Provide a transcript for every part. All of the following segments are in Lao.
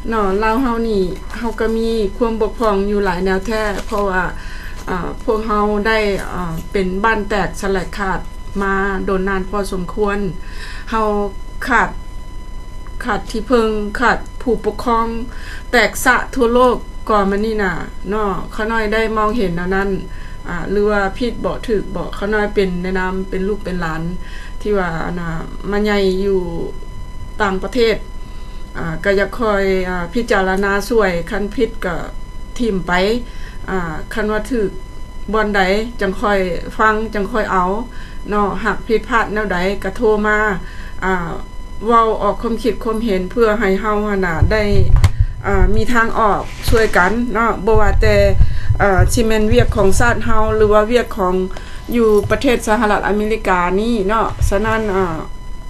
ເນາະ ລາວເຮົານີ້ ເຮົາກໍມີຄວາມບົກຜ່ອງຢູ່ຫຼາຍແນວແທ້ ເພາະວ່າ ເອີ ພວກເຮົາໄດ້ ເອີ ເປັນບ້ານແຕກສະແຫຼກຂາດມາດົນນານພໍສົມຄວນ. ເຮົາຂາດ ຂາດທີ່ເພິ່ງ ຂາດຜູ້ປົກຄອງ ແຕກສະທົ່ວໂລກກ່ອນມານີ້ນະເນາະ. ຂ້ານ້ອຍໄດ້ມອງເຫັນແນວນັ້ນ ອາ ຫຼືວ່າຜິດບໍ ຖືກບໍ ຂ້ານ້ອຍເປັນ ໃນນາມເປັນລູກເປັນຫຼານ ທີ່ວ່າ ອັນນ່າ ມາໃຫຍ່ຢູ່ຕ່າງປະເທດ ອາ ກໍຢາກຄ່ອຍ ອາ ພິຈາລະນາຊ່ວຍ ຄັນຜິດກໍຖິ້ມໄປ ອາ ຄັນວ່າຖືກບ່ອນໃດ ຈັ່ງຄ່ອຍຟັງ ຈັ່ງຄ່ອຍເອົາເນາະ. ຫາກຜິດພາດແນວໃດກໍໂທມາ ອາ ເວົ້າອອກຄວາມຄິດຄວາມເຫັນ ເພື່ອໃຫ້ເຮົາຫັ້ນນະໄດ້ ອາ ມີທາງອອກຊ່ວຍກັນເນາະ. ບໍ່ວ່າແຕ່ ອາ ຊິແມ່ນວຽກຂອງຊາດເຮົາ ຫຼືວ່າວຽກຂອງຢູ່ປະເທດສະຫະລັດອາເມລິການີ້ເນາະ. ສະນັ້ນ ອາ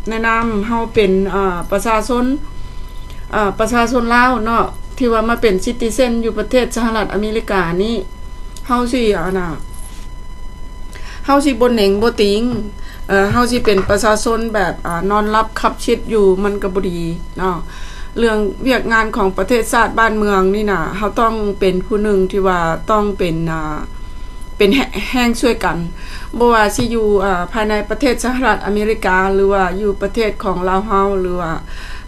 ໃນນາມເຮົາເປັນ ອາ ປະຊາຊົນ ອາ ປະຊາຊົນລາວເນາະ ທີ່ວ່າມາເປັນຊິຕິເຊັນຢູ່ປະເທດສະຫະລັດອາເມລິການີ້ ເຮົາຊິ ອັນນ່າ ເຮົາຊິບໍ່ເໜັງບໍ່ຕີງ ເອີ ເຮົາຊິເປັນປະຊາຊົນແບບ ອາ ນອນຫຼັບຂັບຊິດຢູ່ ມັນກໍບໍ່ດີເນາະ. ເລື່ອງວຽກງານຂອງປະເທດຊາດບ້ານເມືອງນີ້ນະ ເຮົາຕ້ອງເປັນຜູ້ໜຶ່ງທີ່ວ່າຕ້ອງເປັນ ອາ ເປັນແຮ- ແຮງຊ່ວຍກັນ ບໍ່ວ່າຊິຢູ່ ອາ ພາຍໃນປະເທດສະຫະລັດອາເມລິກາ ຫຼືວ່າຢູ່ປະເທດຂອງລາວເຮົາ ຫຼືວ່າ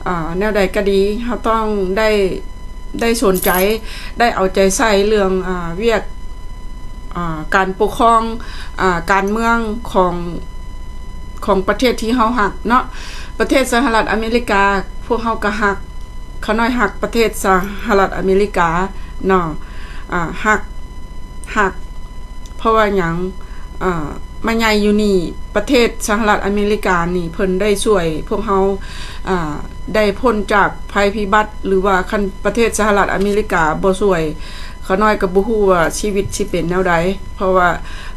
ອາ ແນວໃດກໍດີ ເຮົາຕ້ອງໄດ້ ໄດ້ສົນໃຈ ໄດ້ເອົາໃຈໃສ່ເລື່ອງ ອາ ວຽກ ອາ ການປົກຄອງ ອາ ການເມືອງຂອງ ຂອງປະເທດທີ່ເຮົາຮັກເນາະ. ປະເທດສະຫະລັດອາເມລິກາ ພວກເຮົາກໍຮັກ ຂ້ານ້ອຍຮັກປະເທດສະຫະລັດອາເມລິກາເນາະ ອາ ຮັກ ຮັກ ເພາະວ່າຫຍັງ ອາ ມາໃຫຍ່ຢູ່ນີ້ ປະເທດສະຫະລັດອາເມລິການີ້ ເພິ່ນໄດ້ຊ່ວຍພວກເຮົາ ອາ ໄດ້ພົ້ນຈາກໄພພິບັດ ຫຼືວ່າຄັນປະເທດສະຫະລັດອາເມລິກາບໍ່ຊ່ວຍ ຂ້ານ້ອຍກໍບໍ່ຮູ້ວ່າຊີວິດຊິເປັນແນວໃດ ເພາະວ່າ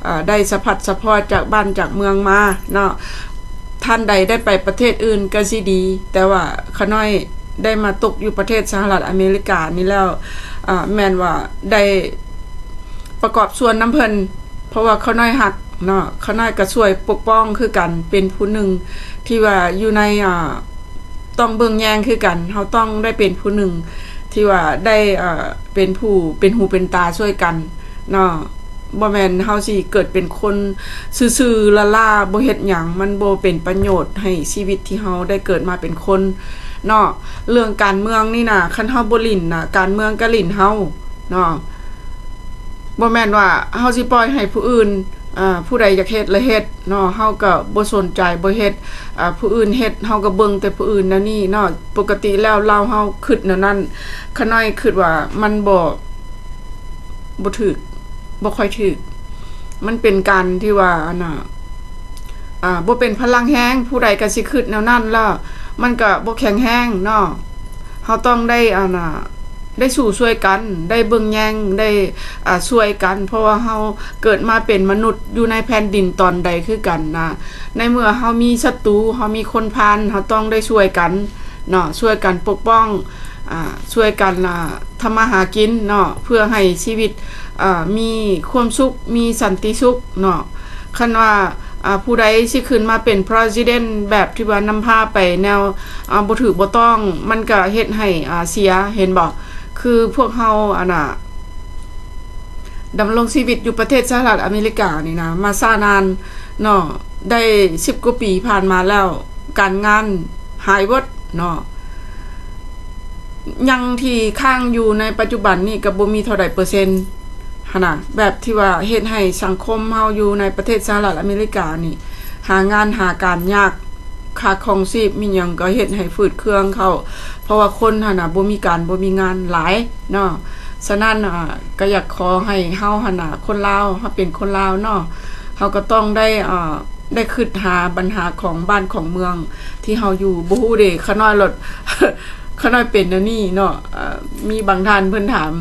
ອາ ໄດ້ສະພັດສະພອດຈາກບ້ານຈາກເມືອງມາເນາະ. ທ່ານໃດໄດ້ໄປປະເທດອື່ນກໍຊິດີ ແຕ່ວ່າຂ້ານ້ອຍໄດ້ມາຕົກຢູ່ປະເທດສະຫະລັດອາເມລິການີ້ແລ້ວ ອາ ແມ່ນວ່າໄດ້ປະກອບສ່ວນນຳເພິ່ນ ເພາະວ່າຂ້ານ້ອຍຮັກເນາະ ຂ້ານ້ອຍກໍຊ່ວຍປົກປ້ອງຄືກັນ ເປັນຜູ້ໜຶ່ງທີ່ວ່າຢູ່ໃນ ອາ ຕ້ອງເບິ່ງແຍງຄືກັນ ເຮົາຕ້ອງໄດ້ເປັນຜູ້ໜຶ່ງທີ່ວ່າໄດ້ ອາ ເປັນຜູ້ເປັນຫູເປັນຕາຊ່ວຍກັນເນາະ. ບໍ່ແມ່ນເຮົາຊິເກີດເປັນຄົນຊື່ໆລ້າໆ ບໍ່ເຮັດຫຍັງ ມັນບໍ່ເປັນປະໂຫຍດໃຫ້ຊີວິດທີ່ເຮົາໄດ້ເກີດມາເປັນຄົນເນາະ. ເລື່ອງການເມືອງນີ້ນະ ຄັນເຮົາບໍ່ຫຼິ້ນນະ ການເມືອງກໍຫຼິ້ນເຮົາເນາະ. ບໍ່ແມ່ນວ່າເຮົາຊິປ່ອຍໃຫ້ຜູ້ອື່ນ ອາ ຜູ້ໃດຢາກເຮັດລະເຮັດເນາະ ເຮົາກໍບໍ່ສົນໃຈ ບໍ່ເຮັດ ອາ ຜູ້ອື່ນເຮັດ ເຮົາກໍເບິ່ງແຕ່ຜູ້ອື່ນແນວນີ້ເນາະ. ປົກກະຕິແລ້ວລາວເຮົາຄິດແນວນັ້ນ ຂ້ານ້ອຍຄິດວ່າມັນບໍ່ ບໍ່ຖືກ ບໍ່ຄ່ອຍຖືກ ມັນເປັນການທີ່ວ່າ ອັນນ່າ ອາ ບໍ່ເປັນພະລັງແຮງ ຜູ້ໃດກໍຊິຄິດແນວນັ້ນລະ ມັນກໍບໍ່ແຂງແຮງເນາະ. ເຮົາຕ້ອງໄດ້ ອັນນ່າ ໄດ້ສູ້ຊ່ວຍກັນ ໄດ້ເບິ່ງແຍງ ໄດ້ ອາ ຊ່ວຍກັນ ເພາະວ່າເຮົາເກີດມາເປັນມະນຸດຢູ່ໃນແຜ່ນດິນຕອນໃດຄືກັນນະ. ໃນເມື່ອເຮົາມີສັດຕູ ເຮົາມີຄົນພານ ເຮົາຕ້ອງໄດ້ຊ່ວຍກັນເນາະ ຊ່ວຍກັນປົກປ້ອງ ອາ ຊ່ວຍກັນ ອາ ທຳມາຫາກິນເນາະ ເພື່ອໃຫ້ຊີວິດ ອາ ມີຄວາມສຸກ ມີສັນຕິສຸກເນາະ. ຄັນວ່າ ອາ ຜູ້ໃດຊິຂຶ້ນມາເປັນ President ແບບທີ່ວ່ານຳພາໄປແນວ ອາ ບໍ່ຖືກບໍ່ຕ້ອງ ມັນກະເຮັດໃຫ້ ອາ ເສຍ ເຫັນບໍ່? ຄືພວກເຮົາ ອັນນ່າ ດຳລົງຊີວິດຢູ່ປະເທດສະຫະລັດອາເມລິການີ້ນະ ມາຊ້ານານເນາະ ໄດ້ສິບກວ່າປີຜ່ານມາແລ້ວ ການງານຫາຍເບິດເນາະ. ຫຍັງທີ່ຄ້າງຢູ່ໃນປັດຈຸບັນນີ້ກໍບໍ່ມີເທົ່າໃດເປີເຊັນຫັ້ນນະ ແບບທີ່ວ່າເຮັດໃຫ້ສັງຄົມເຮົາຢູ່ໃນປະເທດສະຫະລັດອາເມລິການີ້ ຫາງານຫາການຍາກ ຄ່າຄອງຊີບມີຫຍັງກໍເຮັດໃຫ້ຝືດເຄືອງເຂົ້າ ເພາະວ່າຄົນຫັ້ນນະບໍ່ມີການບໍ່ມີງານຫຼາຍເນາະ. ສະນັ້ນ ອາ ກໍຢາກຂໍໃຫ້ເຮົາຫັ້ນນະ ຄົນລາວ ເຮົາເປັນຄົນລາວເນາະ ເຮົາກໍຕ້ອງໄດ້ ອາ ໄດ້ຄິດຫາບັນຫາຂອງບ້ານຂອງເມືອງທີ່ເຮົາຢູ່ ບໍ່ຮູ້ເດ ຂ້ານ້ອຍໂລດ ຂ້ານ້ອຍເປັນແນວນີ້ເນາະ. ເອີ ມີບາງທ່ານເພິ່ນຖາມ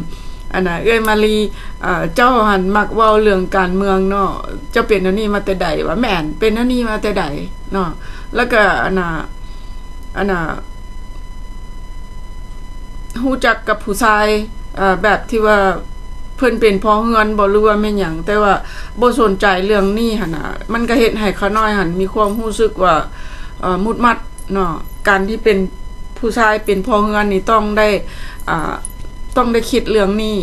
ອັນນ່າ ເອື້ອຍມາລີ ເອີ ເຈົ້າຫັ້ນມັກເວົ້າເລື່ອງການເມືອງເນາະ ເຈົ້າເປັນແນວນີ້ມາແຕ່ໃດ? ວ່າແມ່ນ ເປັນແນວນີ້ມາແຕ່ໃດເນາະ. ແລ້ວກໍ ອັນນ່າ ອັນນ່າ ຮູ້ຈັກກັບຜູ້ຊາຍ ເອີ ແບບທີ່ວ່າເພິ່ນເປັນພໍ່ເຮືອນບໍ ຫຼືວ່າແມ່ນຫຍັງ ແຕ່ວ່າບໍ່ສົນໃຈເລື່ອງນີ້ຫັ້ນນະ ມັນກໍເຮັດໃຫ້ຂ້ານ້ອຍຫັ້ນມີຄວາມຮູ້ສຶກວ່າ ເອີ ມຸດມັດເນາະ. ການທີ່ເປັນ ຜູ້ຊາຍເປັນພໍ່ເຮືອນນີ້ຕ້ອງໄດ້ ອ່າ ຕ້ອງໄດ້ຄິດເລື່ອງນີ້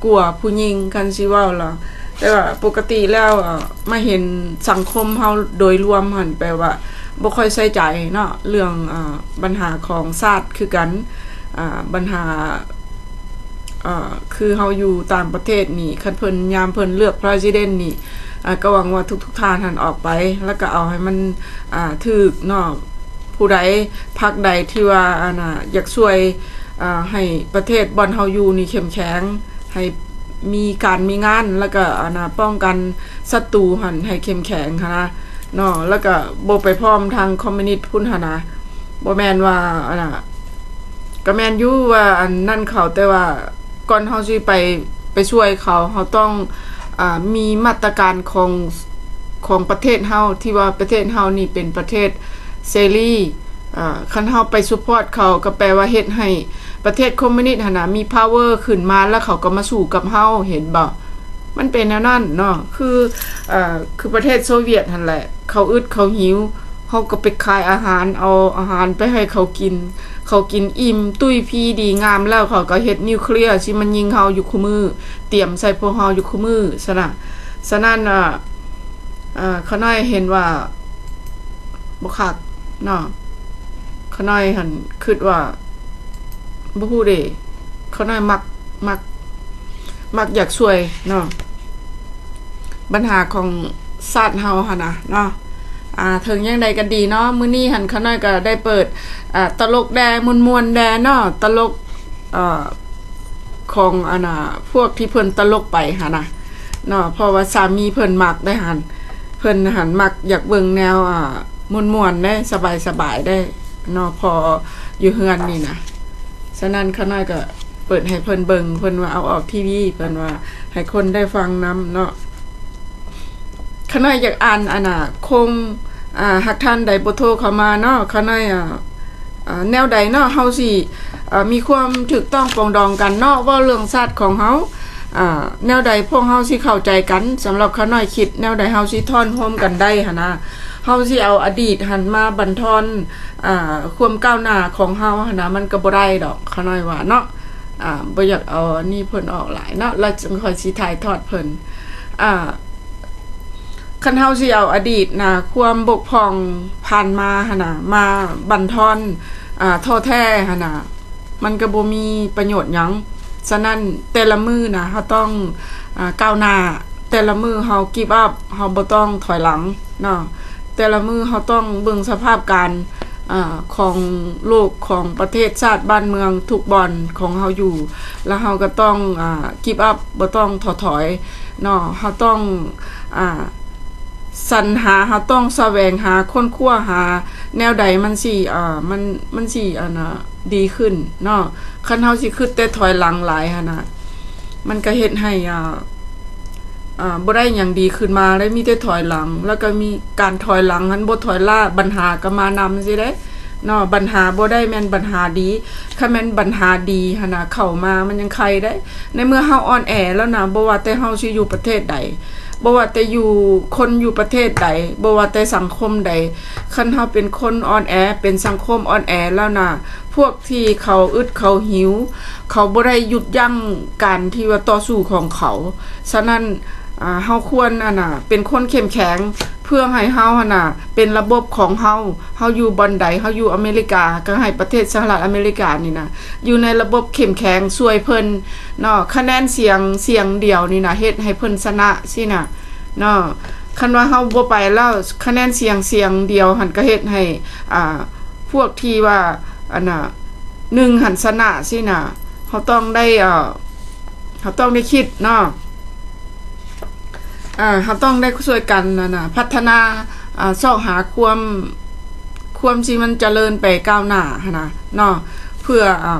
ກວ່າຜູ້ຍິງ ຄັນຊິເວົ້າລະ. ແຕ່ວ່າປົກກະຕິແລ້ວ ເອີ ມາເຫັນສັງຄົມເຮົາໂດຍລວມຫັ້ນ ແປວ່າບໍ່ຄ່ອຍໃສ່ໃຈເນາະ ເລື່ອງ ອ່າ ບັນຫາຂອງຊາດຄືກັນ ອ່າ ບັນຫາ ອ່າ ຄືເຮົາຢູ່ຕ່າງປະເທດນີ້ ຄັນເພິ່ນ ຍາມເພິ່ນເລືອກ President ນີ້ ອ່າ ກໍຫວັງວ່າທຸກໆທ່ານຫັ້ນອອກໄປ ແລ້ວກໍເອົາໃຫ້ມັນ ອ່າ ຖືກເນາະ. ຜູ້ໃດ ພັກໃດທີ່ວ່າ ອັນນ່າ ຢາກຊ່ວຍ ອ່າ ໃຫ້ປະເທດບ່ອນເຮົາຢູ່ນີ້ເຂັ້ມແຂງ ໃຫ້ມີການມີງານ ແລ້ວກໍ ອັນນ່າ ປ້ອງກັນສັດຕູຫັ້ນໃຫ້ເຂັ້ມແຂງຫັ້ນນະເນາະ ແລ້ວກໍບໍ່ໄປພ້ອມທາງຄອມມິວນິດພຸ້ນຫັ້ນນະ. ບໍ່ແມ່ນວ່າ ອັນນ່າ ກໍແມ່ນຢູ່ວ່າອັນນັ້ນເຂົາ ແຕ່ວ່າກ່ອນເຮົາຊິໄປ ໄປຊ່ວຍເຂົາ ເຮົາຕ້ອງ ອ່າ ມີມາດຕະການຂອງ ຂອງປະເທດເຮົາ ທີ່ວ່າປະເທດເຮົານີ້ເປັນປະເທດເສລີ. ອ່າ ຄັນເຮົາໄປ support ເຂົາ ກໍແປວ່າເຮັດໃຫ້ປະເທດຄອມມິວນິດຫັ້ນນະ ມີ power ຂຶ້ນມາ ແລ້ວເຂົາກໍມາສູ້ກັບເຮົາ ເຫັນບໍ່? ມັນເປັນແນວນັ້ນເນາະ ຄື ເອີ ຄືປະເທດໂຊວຽດຫັ້ນແຫຼະ ເຂົາອຶດເຂົາຫິວ ເຮົາກໍໄປຂາຍອາຫານ ເອົາອາຫານໄປໃຫ້ເຂົາກິນ ເຂົາກິນອີ່ມຕຸ້ຍພີດີງາມແລ້ວ ເຂົາກໍເຮັດນິວເຄລຍຊິມາຍິງເຮົາຢູ່ຄູ່ມື້ ຕຽມໃສ່ພວກເຮົາຢູ່ຄູ່ມື້ຊັ້ນນະ. ສະນັ້ນ ອ່າ ອ່າ ຂ້ານ້ອຍເຫັນວ່າບໍ່ຄັກເນາະ ຂ້ານ້ອຍຫັ້ນຄິດວ່າ ບໍ່ຮູ້ເດ້ ຂ້ານ້ອຍມັກ ມັກ ມັກຢາກຊ່ວຍເນາະ ບັນຫາຂອງຊາດເຮົາຫັ້ນນະເນາະ. ອ່າ ເຖິງຢ່າງໃດກໍດີເນາະ ມື້ນີ້ຫັ້ນຂ້ານ້ອຍກໍໄດ້ເປີດ ອ່າ ຕະຫຼົກແດ່ ມ່ວນໆແດ່ເນາະ ຕະຫຼົກ ເອີ ຂອງ ອັນນ່າ ພວກທີ່ເພິ່ນຕະຫຼົກໄປຫັ້ນນະເນາະ ເພາະວ່າສາມີເພິ່ນມັກໄດ໋ຫັ້ນ ເພິ່ນຫັ້ນມັກຢາກເບິ່ງແນວ ອ່າ ມ່ວນໆເດ້ ສະບາຍໆເດ້ເນາະ ພໍຢູ່ເຮືອນນີ້ນະ. ສະນັ້ນຂ້ານ້ອຍກໍເປີດໃຫ້ເພິ່ນເບິ່ງ ເພິ່ນວ່າເອົາອອກທີວີ ເພິ່ນວ່າໃຫ້ຄົນໄດ້ຟັງນຳເນາະ. ຂ້ານ້ອຍຢາກອ່ານ ອັນນ່າ ຄົງ ອ່າ ຫາກທ່ານໃດບໍ່ໂທເຂົ້າມາເນາະ ຂ້ານ້ອຍ ອ່າ ອ່າ ແນວໃດເນາະ ເຮົາຊິ ເອີ ມີຄວາມຖືກຕ້ອງປອງດອງກັນເນາະ ເວົ້າເລື່ອງຊາດຂອງເຮົາ ອ່າ ແນວໃດພວກເຮົາຊິເຂົ້າໃຈກັນ. ສຳລັບຂ້ານ້ອຍຄິດແນວໃດ ເຮົາຊິທ້ອນໂຮມກັນໄດ້ຫັ້ນນະ ເຮົາຊິເອົາອະດີດຫັ້ນມາບັນທອນ ອ່າ ຄວາມກ້າວໜ້າຂອງເຮົາຫັ້ນນະ ມັນກໍບໍ່ໄດ້ດອກ ຂ້ານ້ອຍວ່າເນາະ. ອ່າ ບໍ່ຢາກເອົາອັນນີ້ເພິ່ນອອກຫຼາຍເນາະ ແລ້ວຈຶ່ງຄ່ອຍຊິຖ່າຍທອດເພິ່ນ ອ່າ ຄັນເຮົາຊິເອົາອະດີດນະ ຄວາມບົກຜ່ອງຜ່ານມາຫັ້ນນະ ມາບັນທອນ ອ່າ ທໍ້ແທ້ຫັ້ນນະ ມັນກໍບໍ່ມີປະໂຫຍດຫຍັງ. ສະນັ້ນແຕ່ລະມື້ນະ ເຮົາຕ້ອງ ອ່າ ກ້າວໜ້າ ແຕ່ລະມື້ເຮົາ give up ເຮົາບໍ່ຕ້ອງຖອຍຫຼັງເນາະ. ແຕ່ລະມື້ເຮົາຕ້ອງເບິ່ງສະພາບການ ອ່າ ຂອງໂລກ ຂອງປະເທດຊາດບ້ານເມືອງທຸກບ່ອນຂອງເຮົາຢູ່ ແລ້ວເຮົາກໍຕ້ອງ ອ່າ give up ບໍ່ຕ້ອງທໍ້ຖອຍເນາະ. ເຮົາຕ້ອງ ອ່າ ສັນຫາ ເຮົາຕ້ອງສະແຫວງຫາ ຄົ້ນຄວ້າຫາແນວໃດມັນຊິ ອ່າ ມັນ ມັນຊິ ອັນນ່າ ດີຂຶ້ນເນາະ. ຄັນເຮົາຊິຄິດແຕ່ຖອຍຫຼັງຫຼາຍຫັ້ນນະ ມັນກໍເຮັດໃຫ້ ອ່າ ອ່າ ບໍ່ໄດ້ຫຍັງດີຂຶ້ນມາເລີຍ ມີແຕ່ຖອຍຫຼັງ ແລ້ວກໍມີການຖອຍຫຼັງຫັ້ນ ບໍ່ຖອຍລ້າ ບັນຫາກໍມານຳຊີ້ເດ້ເນາະ. ບັນຫາບໍ່ໄດ້ແມ່ນບັນຫາດີ ຄັນແມ່ນບັນຫາດີຫັ້ນນະ ເຂົ້າມາມັນຍັງໄຄໄດ້. ໃນເມື່ອເຮົາອ່ອນແອແລ້ວນະ ບໍ່ວ່າແຕ່ເຮົາຊິຢູ່ປະເທດໃດ ບໍ່ວ່າແຕ່ຢູ່ ຄົນຢູ່ປະເທດໃດ ບໍ່ວ່າແຕ່ສັງຄົມໃດ ຄັນເຮົາເປັນຄົນອ່ອນແອ ເປັນສັງຄົມອ່ອນແອແລ້ວນະ ພວກທີ່ເຂົາອຶດເຂົາຫິວ ເຂົາບໍ່ໄດ້ຢຸດຢັ້ງການທີ່ວ່າຕໍ່ສູ້ຂອງເຂົາ. ສະນັ້ນ ອ່າ ເຮົາຄວນ ອັນນ່າ ເປັນຄົນເຂັ້ມແຂງ ເພື່ອໃຫ້ເຮົາຫັ້ນນະ ເປັນລະບົບຂອງເຮົາ ເຮົາຢູ່ບ່ອນໃດ ເຮົາຢູ່ອາເມລິກາ ກໍໃຫ້ປະເທດສະຫະລັດອາເມລິການີ້ນະ ຢູ່ໃນລະບົບເຂັ້ມແຂງ ຊ່ວຍເພິ່ນເນາະ. ຄະແນນສຽງ ສຽງດຽວນີ້ນະ ເຮັດໃຫ້ເພິ່ນຊະນະຊີ້ນະເນາະ. ຄັນວ່າເຮົາບໍ່ໄປແລ້ວ ຄະແນນສຽງ ສຽງດຽວຫັ້ນ ກໍເຮັດໃຫ້ ອ່າ ພວກທີ່ວ່າ ອັນນ່າ ໜຶ່ງຫັ້ນຊະນະຊີ້ນະ ເຮົາຕ້ອງໄດ້ ເອີ ເຮົາຕ້ອງໄດ້ຄິດເນາະ ເຮົາຕ້ອງໄດ້ຊ່ວຍກັນຫັ້ນນະ ພັດທະນາ ເອີ ຊອກຫາຄວາມ ຄວາມທີ່ມັນຈະເລີນໄປກ້າວໜ້າຫັ້ນນະເນາະ ເພື່ອ ເອີ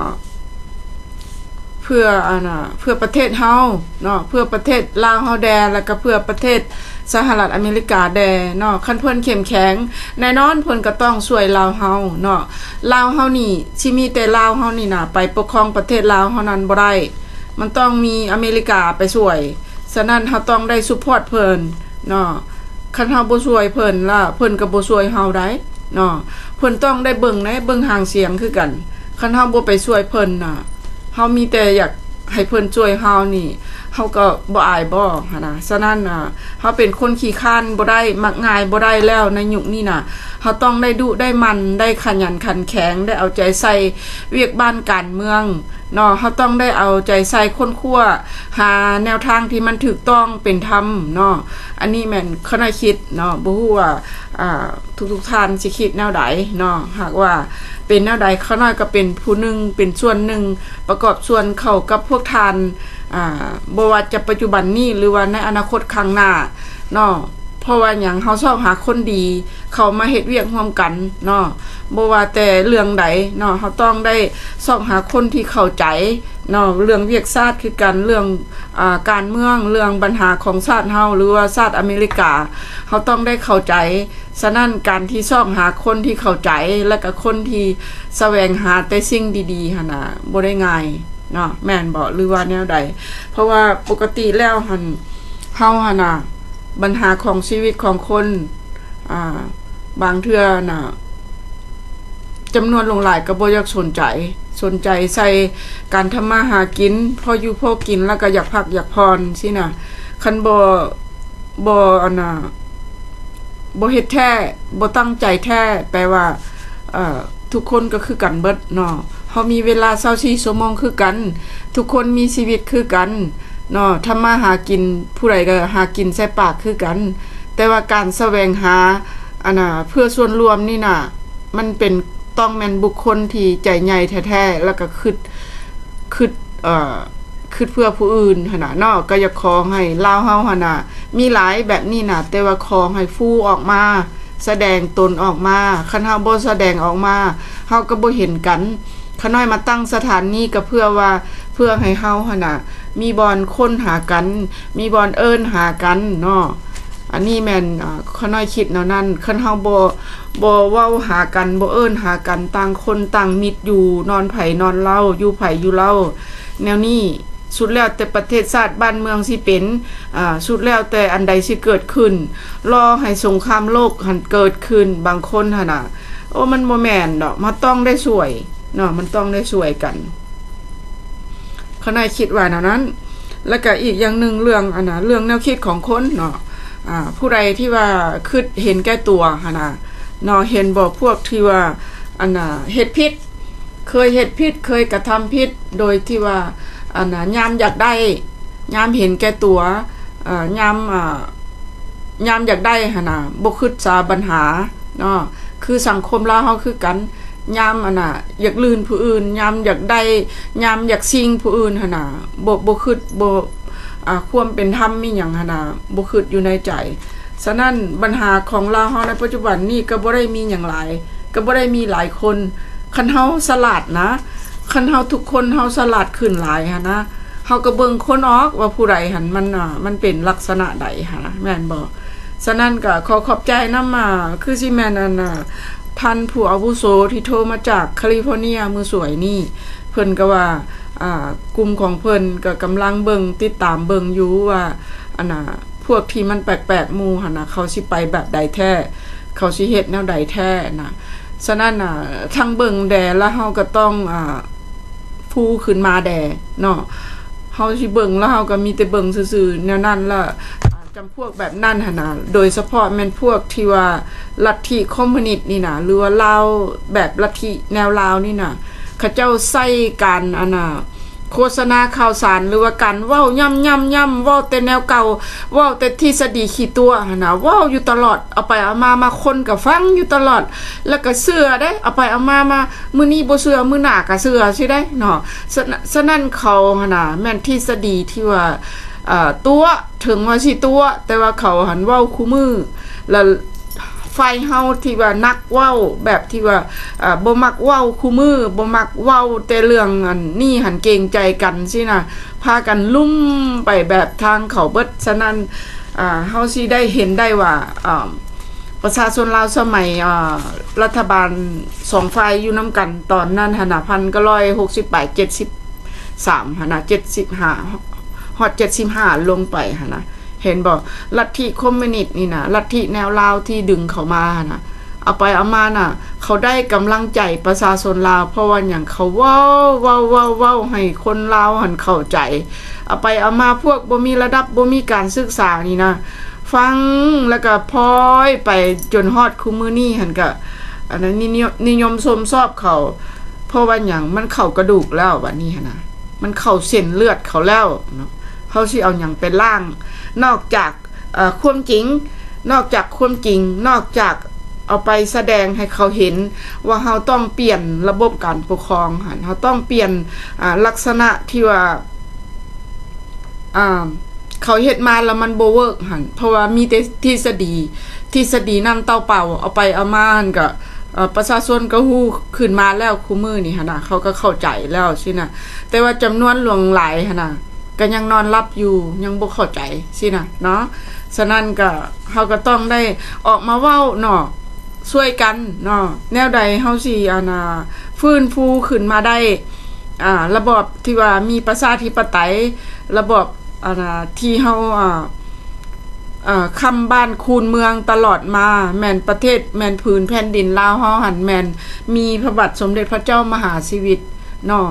ເພື່ອ ອັນນ່າ ເພື່ອປະເທດເຮົາເນາະ ເພື່ອປະເທດລາວເຮົາແດ່ ແລ້ວກໍເພື່ອປະເທດສະຫະລັດອາເມລິກາແດ່ເນາະ. ຄັນເພິ່ນເຂັ້ມແຂງ ແນ່ນອນເພິ່ນກໍຕ້ອງຊ່ວຍລາວເຮົາເນາະ. ລາວເຮົານີ້ ຊິມີແຕ່ລາວເຮົານີ້ນະ ໄປປົກຄອງປະເທດລາວເຮົານັ້ນບໍ່ໄດ້ ມັນຕ້ອງມີອາເມລິກາໄປຊ່ວຍ. ສະນັ້ນເຮົາຕ້ອງໄດ້ support ເພິ່ນເນາະ. ຄັນເຮົາບໍ່ຊ່ວຍເພິ່ນລະ ເພິ່ນກໍບໍ່ຊ່ວຍເຮົາໄດ້ ເນາະ ເພິ່ນຕ້ອງໄດ້ເບິ່ງເດ້ ເບິ່ງຫາງສຽງຄືກັນ. ຄັນເຮົາບໍ່ໄປຊ່ວຍເພິ່ນນະ ເຮົາມີແຕ່ຢາກໃຫ້ເພິ່ນຊ່ວຍເຮົານີ້ ເຮົາກໍບໍ່ອາຍບໍ່ຫັ້ນນະ? ສະນັ້ນນະ ເຮົາເປັນຄົນຂີ້ຄ້ານບໍ່ໄດ້ ມັກງ່າຍບໍ່ໄດ້ແລ້ວໃນຍຸກນີ້ນະ. ເຮົາຕ້ອງໄດ້ດຸໄດ້ໝັ່ນ ໄດ້ຂະຫຍັນຂັນແຂງ ໄດ້ເອົາໃຈໃສ່ວຽກບ້ານການເມືອງເນາະ. ເຮົາຕ້ອງໄດ້ເອົາໃຈໃສ່ຄົ້ນຄວ້າ ຫາແນວທາງທີ່ມັນຖືກຕ້ອງເປັນທຳເນາະ. ອັນນີ້ແມ່ນຂ້ານ້ອຍຄິດເນາະ ບໍ່ຮູ້ວ່າ ອ່າ ທຸກໆທ່ານຊິຄິດແນວໃດເນາະ. ຫາກວ່າເປັນແນວໃດ ຂ້ານ້ອຍກໍເປັນຜູ້ໜຶ່ງ ເປັນສ່ວນໜຶ່ງ ປະກອບສ່ວນເຂົ້າກັບພວກທ່ານ ອ່າ ບໍ່ວ່າຈະປັດຈຸບັນນີ້ ຫຼືວ່າໃນອະນາຄົດຂ້າງໜ້າເນາະ. ເພາະວ່າຫຍັງ ເຮົາຊອກຫາຄົນດີເຂົ້າມາເຮັດວຽກຮ່ວມກັນເນາະ. ບໍ່ວ່າແຕ່ເລື່ອງໃດເນາະ ເຮົາຕ້ອງໄດ້ຊອກຫາຄົນທີ່ເຂົ້າໃຈເນາະ ເລື່ອງວຽກຊາດຄືກັນ ເລື່ອງ ອ່າ ການເມືອງ ເລື່ອງບັນຫາຂອງຊາດເຮົາ ຫຼືວ່າຊາດອາເມລິກາ ເຮົາຕ້ອງໄດ້ເຂົ້າໃຈ. ສະນັ້ນ ການທີ່ຊອກຫາຄົນທີ່ເຂົ້າໃຈ ແລະກະຄົນທີ່ສະແຫວງຫາແຕ່ສິ່ງດີໆຫັ້ນນະ ບໍ່ໄດ້ງ່າຍເນາະ ແມ່ນບໍ່ ຫຼືວ່າແນວໃດ? ເພາະວ່າປົກກະຕິແລ້ວຫັ້ນ ເຮົາຫັ້ນນະ ບັນຫາຂອງຊີວິດຂອງຄົນ ອ່າ ບາງເທື່ອນະ ຈຳນວນຫຼວງຫຼາຍກໍບໍ່ຢາກສົນໃຈ ສົນໃຈໃສ່ການທຳມາຫາກິນ ພໍຢູ່ພໍກິນ ແລ້ວກໍຢາກພັກຢາກຜ່ອນຊີ້ນະ. ຄັນບໍ່ ບໍ່ ອັນນ່າ ບໍ່ເຮັດແທ້ ບໍ່ຕັ້ງໃຈແທ້ ແປວ່າ ເອີ ທຸກຄົນກໍຄືກັນເບິດເນາະ. ເຮົາມີເວລາຊາວສີ່ຊົ່ວໂມງຄືກັນ ທຸກຄົນມີຊີວິດຄືກັນເນາະ ທຳມາຫາກິນ ຜູ້ໃດກໍຫາກິນໃສ່ປາກຄືກັນ. ແຕ່ວ່າການສະແຫວງຫາ ອັນນ່າ ເພື່ອສ່ວນລວມນີ້ນະ ມັນເປັນ ຕ້ອງແມ່ນບຸກຄົນທີ່ໃຈໃຫຍ່ແທ້ໆ ແລ້ວກໍຄຶດ ຄຶດ ເອີ ຄຶດເພື່ອຜູ້ອື່ນຫັ້ນນະເນາະ. ກໍຢາກຂໍໃຫ້ລາວເຮົາຫັ້ນນະ ມີຫຼາຍແບບນີ້ນະ ແຕ່ວ່າຂໍໃຫ້ຟູອອກມາ ສະແດງຕົນອອກມາ. ຄັນເຮົາບໍ່ສະແດງອອກມາ ເຮົາກໍບໍ່ເຫັນກັນ. ຂ້ານ້ອຍມາຕັ້ງສະຖານນີ້ກໍເພື່ອວ່າ ເພື່ອໃຫ້ເຮົາຫັ້ນນະ ມີບ່ອນຄົ້ນຫາກັນ ມີບ່ອນເອີ້ນຫາກັນເນາະ. ອັນນີ້ແມ່ນ ອາ ຂ້ານ້ອຍຄິດແນວນັ້ນ. ຄັນເຮົາບໍ່ ບໍ່ເວົ້າຫາກັນ ບໍ່ເອີ້ນຫາກັນ ຕ່າງຄົນຕ່າງມິດຢູ່ ນອນໃຜນອນລາວ ຢູ່ໃຜຢູ່ລາວ ແນວນີ້ ສຸດແລ້ວແຕ່ປະເທດຊາດບ້ານເມືອງຊິເປັນ ອາ ສຸດແລ້ວແຕ່ອັນໃດຊິເກີດຂຶ້ນ ລໍໃຫ້ສົງຄາມໂລກຫັ້ນເກີດຂຶ້ນ. ບາງຄົນຫັ້ນນະ ໂອ້ ມັນບໍ່ແມ່ນດອກ ມັນຕ້ອງໄດ້ຊ່ວຍເນາະ ມັນຕ້ອງໄດ້ຊ່ວຍກັນ. ຂ້ານ້ອຍຄິດວ່າແນວນັ້ນ. ແລ້ວກະອີກຢ່າງໜຶ່ງ ເລື່ອງ ອັນນ່າ ເລື່ອງແນວຄິດຂອງຄົນເນາະ ອາ ຜູ້ໃດທີ່ວ່າຄຶດເຫັນແກ່ຕົວຫັ້ນນະເນາະ ເຫັນບໍ່ ພວກທີ່ວ່າ ອັນນ່າ ເຮັດຜິດ ເຄີຍເຮັດຜິດ ເຄີຍກະທຳຜິດ ໂດຍທີ່ວ່າ ອັນນ່າ ຍາມຢາກໄດ້ ຍາມເຫັນແກ່ຕົວ ເອີ ຍາມ ອາ ຍາມຢາກໄດ້ຫັ້ນນະ ບໍ່ຄຶດສາບັນຫາເນາະ. ຄືສັງຄົມລາວເຮົາຄືກັນ ຍາມ ອັນນ່າ ຢາກລື່ນຜູ້ອື່ນ ຍາມຢາກໄດ້ ຍາມຢາກຊິງຜູ້ອື່ນຫັ້ນນະ ບໍ່ ບໍ່ຄຶດ ບໍ່ ອາ ຄວາມເປັນທຳອີ່ຫຍັງຫັ້ນນະ ບໍ່ຄຶດຢູ່ໃນໃຈ. ສະນັ້ນ ບັນຫາຂອງລາວເຮົາໃນປັດຈຸບັນນີ້ກໍບໍ່ໄດ້ມີຫຍັງຫຼາຍ ກໍບໍ່ໄດ້ມີຫຼາຍຄົນ. ຄັນເຮົາສະຫຼາດນະ ຄັນເຮົາທຸກຄົນເຮົາສະຫຼາດຂຶ້ນຫຼາຍຫັ້ນນະ ເຮົາກໍເບິ່ງຄົນອອກວ່າຜູ້ໃດຫັ້ນມັນ ອາ ມັນເປັນລັກສະນະໃດຫັ້ນນະ ແມ່ນບໍ່? ສະນັ້ນກໍຂໍຂອບໃຈນຳ ອາ ຄືຊິແມ່ນ ອັນ ອາ ທ່ານຜູ້ອາວຸໂສທີ່ໂທມາຈາກຄາລິຟໍເນຍມື້ສວຍນີ້ ເພິ່ນກໍວ່າ ອາ ກຸ່ມຂອງເພິ່ນກໍກຳລັງເບິ່ງ ຕິດຕາມເບິ່ງຢູ່ວ່າ ອັນນ່າ ພວກທີ່ມັນແປກໆໝູ່ຫັ້ນນະ ເຂົາຊິໄປແບບໃດແທ້ ເຂົາຊິເຮັດແນວໃດແທ້ນະ. ສະນັ້ນນະ ທັງເບິ່ງແດ່ ແລ້ວເຮົາກໍຕ້ອງ ອາ ຟູຂຶ້ນມາແດ່ເນາະ. ເຮົາຊິເບິ່ງ ແລ້ວເຮົາກໍມີແຕ່ເບິ່ງຊື່ໆ ແນວນັ້ນລະ ອາ ຈຳພວກແບບນັ້ນຫັ້ນນະ ໂດຍສະເພາະແມ່ນພວກທີ່ວ່າລັດທິຄອມມູນິດນີ້ນະ ຫຼືວ່າລາວແບບລັດທິແນວລາວນີ້ນະ ເຂົາເຈົ້າໃຊ້ການ ອັນນ່າ ໂຄສະນາຂ່າວສານ ຫຼືວ່າການເວົ້າຢ້ຳໆໆ ເວົ້າແຕ່ແນວເກົ່າ ເວົ້າແຕ່ທິດສະດີຂີ້ຕົວະຫັ້ນນະ ເວົ້າຢູ່ຕະຫຼອດ ເອົາໄປເອົາມາ ມາຄົນກໍຟັງຢູ່ຕະຫຼອດ ແລ້ວກໍເຊື່ອເດ້ ເອົາໄປເອົາມາ ມາມື້ນີ້ບໍ່ເຊື່ອ ມື້ໜ້າກໍເຊື່ອຊີ້ໄດ໋ເນາະ. ສະ ສະນັ້ນເຂົາຫັ້ນນະ ແມ່ນທິດສະດີທີ່ວ່າ ເອີ ຕົວະ ເຖິງວ່າຊິຕົວະ ແຕ່ວ່າເຂົາຫັ້ນເວົ້າຄູ່ມື້ ແລ້ວ ຝ່າຍເຮົາທີ່ວ່ານັກເວົ້າ ແບບທີ່ວ່າ ເອີ ບໍ່ມັກເວົ້າຄູ່ມື້ ບໍ່ມັກເວົ້າແຕ່ເລື່ອງອັນນີ້ຫັ້ນ ເກງໃຈກັນຊີ້ນະ ພາກັນລຸ່ມໄປແບບທາງເຂົາເບິດ. ສະນັ້ນ ອາ ເຮົາຊິໄດ້ເຫັນໄດ້ວ່າ ອາ ປະຊາຊົນລາວສະໄໝ ອາ ລັດຖະບານສອງຝ່າຍຢູ່ນຳກັນຕອນນັ້ນຫັ້ນນະ ພັນເກົ້າຮ້ອຍຫົກສິບປາຍ ເຈັດສິບສາມຫັ້ນນະ ເຈັດສິບຫ້າ ຮອດເຈັດສິບຫ້າລົງໄປຫັ້ນນະ ເຫັນບໍ່? ລັດທິຄອມມູນິດນີ້ນະ ລັດທິແນວລາວທີ່ດຶງເຂົ້າມາຫັ້ນນະ ເອົາໄປເອົາມານະ ເຂົາໄດ້ກຳລັງໃຈປະຊາຊົນລາວ ເພາະວ່າຫຍັງ ເຂົາເວົ້າ ເວົ້າ ເວົ້າ ເວົ້າໃຫ້ຄົນລາວຫັ້ນເຂົ້າໃຈ. ເອົາໄປເອົາມາ ພວກບໍ່ມີລະດັບ ບໍ່ມີການສຶກສານີ້ນະ ຟັງ ແລ້ວກະພອຍໄປຈົນຮອດຄູ່ມື້ນີ້ຫັ້ນ ກະ ອັນນັ້ນ ນິຍົມ ນິຍົມຊົມຊອບເຂົາ. ເພາະວ່າຫຍັງ ມັນເຂົ້າກະດູກແລ້ວ ບາດນີ້ຫັ້ນນະ ມັນເຂົ້າເສັ້ນເລືອດເຂົາແລ້ວເນາະ. ເຮົາຊິເອົາຫຍັງໄປລ້າງ ນອກຈາກ ເອີ ຄວາມຈິງ ນອກຈາກຄວາມຈິງ ນອກຈາກເອົາໄປສະແດງໃຫ້ເຂົາເຫັນວ່າເຮົາຕ້ອງປ່ຽນລະບົບການປົກຄອງຫັ້ນ ເຮົາຕ້ອງປ່ຽນ ອາ ລັກສະນະທີ່ວ່າ ອາ ເຂົາເຮັດມາແລ້ວມັນບໍ່ເວີກຫັ້ນ ເພາະວ່າມີແຕ່ທິດສະດີ ທິດສະດີນ້ຳເຕົ້າເປົ່າ ເອົາໄປເອົາມາຫັ້ນກະ ເອີ ປະຊາຊົນກະຮູ້ຂຶ້ນມາແລ້ວ ຄູ່ມື້ນີ້ຫັ້ນນະ ເຂົາກະເຂົ້າໃຈແລ້ວຊີ້ນະ ແຕ່ວ່າຈຳນວນຫຼວງຫຼາຍຫັ້ນນະ ກະຍັງນອນຫຼັບຢູ່ ຍັງບໍ່ເຂົ້າໃຈຊີ້ນະເນາະ. ສະນັ້ນກະ ເຮົາກະຕ້ອງໄດ້ອອກມາເວົ້າເນາະ ຊ່ວຍກັນເນາະ ແນວໃດເຮົາຊິ ອັນນ່າ ຟື້ນຟູຂຶ້ນມາໄດ້ ອາ ລະບອບທີ່ວ່າມີປະຊາທິປະໄຕ ລະບອບ ອັນນ່າ ທີ່ເຮົາ ອາ ອາ ຄ້ຳບ້ານຄູນເມືອງຕະຫຼອດມາ ແມ່ນປະເທດ ແມ່ນຜືນແຜ່ນດິນລາວເຮົາຫັ້ນ ແມ່ນມີພະບາດສົມເດັດພະເຈົ້າມະຫາຊີວິດເນາະ.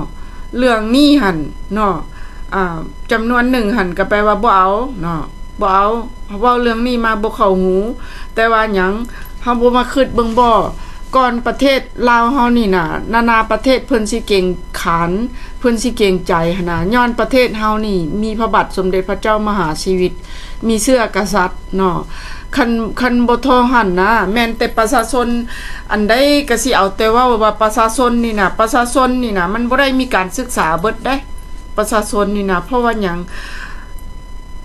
ເລື່ອງນີ້ຫັ້ນເນາະ ອາ ຈຳນວນໜຶ່ງຫັ້ນກະແປວ່າບໍ່ເອົາເນາະ ບໍ່ເອົາ ເວົ້າເລື່ອງນີ້ມາບໍ່ເຂົ້າຫູ. ແຕ່ວ່າຫຍັງ ເຮົາບໍ່ມາຄຶດເບິ່ງບໍ່ ກ່ອນປະເທດລາວເຮົານີ້ນະ ນານາປະເທດເພິ່ນຊິເກງຂານ ເພິ່ນຊິເກງໃຈຫັ້ນນະ ຍ້ອນປະເທດເຮົານີ້ມີພະບາດສົມເດັດພະເຈົ້າມະຫາຊີວິດ ມີເຊື້ອກະສັດເນາະ. ຄັນ ຄັນບໍ່ທໍ່ຫັ້ນນະ ແມ່ນແຕ່ປະຊາຊົນ ອັນໃດກະຊິເອົາແຕ່ເວົ້າວ່າປະຊາຊົນນີ້ນະ ປະຊາຊົນນີ້ນະ ມັນບໍ່ໄດ້ມີການສຶກສາເບິດເດ້ ປະຊາຊົນນີ້ນະ. ເພາະວ່າຫຍັງ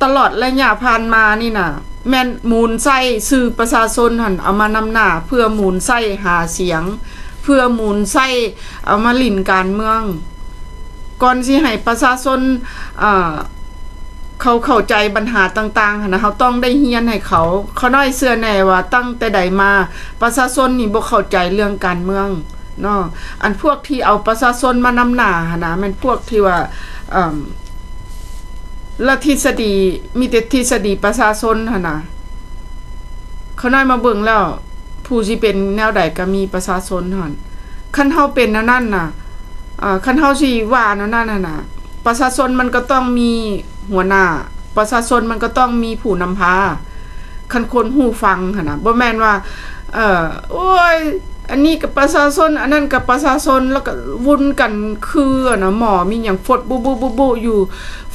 ຕະຫຼອດໄລຍະຜ່ານມານີ້ນະ ແມ່ນໝູນໃຊ້ຊື່ປະຊາຊົນຫັ້ນເອົາມານຳໜ້າ ເພື່ອໝູນໃຊ້ຫາສຽງ ເພື່ອໝູນໃຊ້ເອົາມາຫຼິ້ນການເມືອງ. ກ່ອນຊິໃຫ້ປະຊາຊົນ ເອີ ເຂົາເຂົ້າໃຈບັນຫາຕ່າງໆຫັ້ນນະ ເຮົາຕ້ອງໄດ້ຮຽນໃຫ້ເຂົາ. ຂ້ານ້ອຍເຊື່ອແນ່ວ່າຕັ້ງແຕ່ໃດມາ ປະຊາຊົນນີ້ບໍ່ເຂົ້າໃຈເລື່ອງການເມືອງເນາະ. ອັນພວກທີ່ເອົາປະຊາຊົນມານຳໜ້າຫັ້ນນະ ແມ່ນພວກທີ່ວ່າ ເອີ ລະທິດສະດີ ມີແຕ່ທິດສະດີປະຊາຊົນຫັ້ນນະ. ຂ້ານ້ອຍມາເບິ່ງແລ້ວ ຜູ້ຊິເປັນແນວໃດກະມີປະຊາຊົນຫັ້ນ. ຄັນເຮົາເປັນແນວນັ້ນນະ ອາ ຄັນເຮົາຊິວ່າແນວນັ້ນຫັ້ນນະ ປະຊາຊົນມັນກະຕ້ອງມີຫົວໜ້າ ປະຊາຊົນມັນກະຕ້ອງມີຜູ້ນຳພາ. ຄັນຄົນຮູ້ຟັງຫັ້ນນະ ບໍ່ແມ່ນວ່າ ເອີ ໂອ້ຍ ອັນນີ້ກະປະຊາຊົນ ອັນນັ້ນກະປະຊາຊົນ ແລ້ວກະວຸ່ນກັນຄືອັນນະ ໝໍມີຫຍັງຟົດບຸໆຢູ່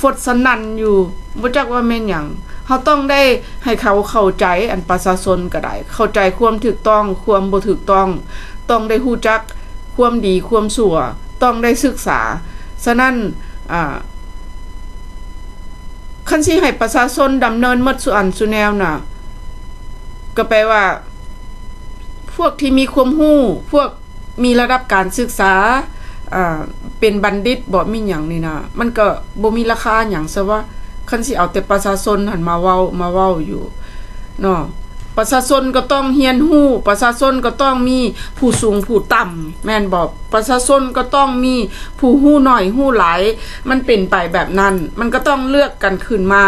ຟົດສະໜັ່ນຢູ່ ບໍ່ຈັກວ່າແມ່ນຫຍັງ. ເຮົາຕ້ອງໄດ້ໃຫ້ເຂົາເຂົ້າໃຈ ອັນປະຊາຊົນກະໄດ້ ເຂົ້າໃຈຄວາມຖືກຕ້ອງ ຄວາມບໍ່ຖືກຕ້ອງ ຕ້ອງໄດ້ຮູ້ຈັກຄວາມດີຄວາມຊົ່ວ ຕ້ອງໄດ້ສຶກສາ. ສະນັ້ນ ອາ ຄັນຊິໃຫ້ປະຊາຊົນດຳເນີນໝົດສູ່ອັນສູ່ແນວນະ ກະແປວ່າ ພວກທີ່ມີຄວາມຮູ້ ພວກມີລະດັບການສຶກສາ ອາ ເປັນບັນດິດບໍ ມີຫຍັງນີ້ນະ ມັນກະບໍ່ມີລາຄາຫຍັງຊະວະ. ຄັນຊິເອົາແຕ່ປະຊາຊົນຫັ້ນມາເວົ້າ ມາເວົ້າຢູ່ເນາະ ປະຊາຊົນກະຕ້ອງຮຽນຮູ້ ປະຊາຊົນກະຕ້ອງມີຜູ້ສູງຜູ້ຕ່ຳ ແມ່ນບໍ? ປະຊາຊົນກະຕ້ອງມີຜູ້ຮູ້ໜ້ອຍຮູ້ຫຼາຍ ມັນເປັນໄປແບບນັ້ນ ມັນກະຕ້ອງເລືອກກັນຂຶ້ນມາ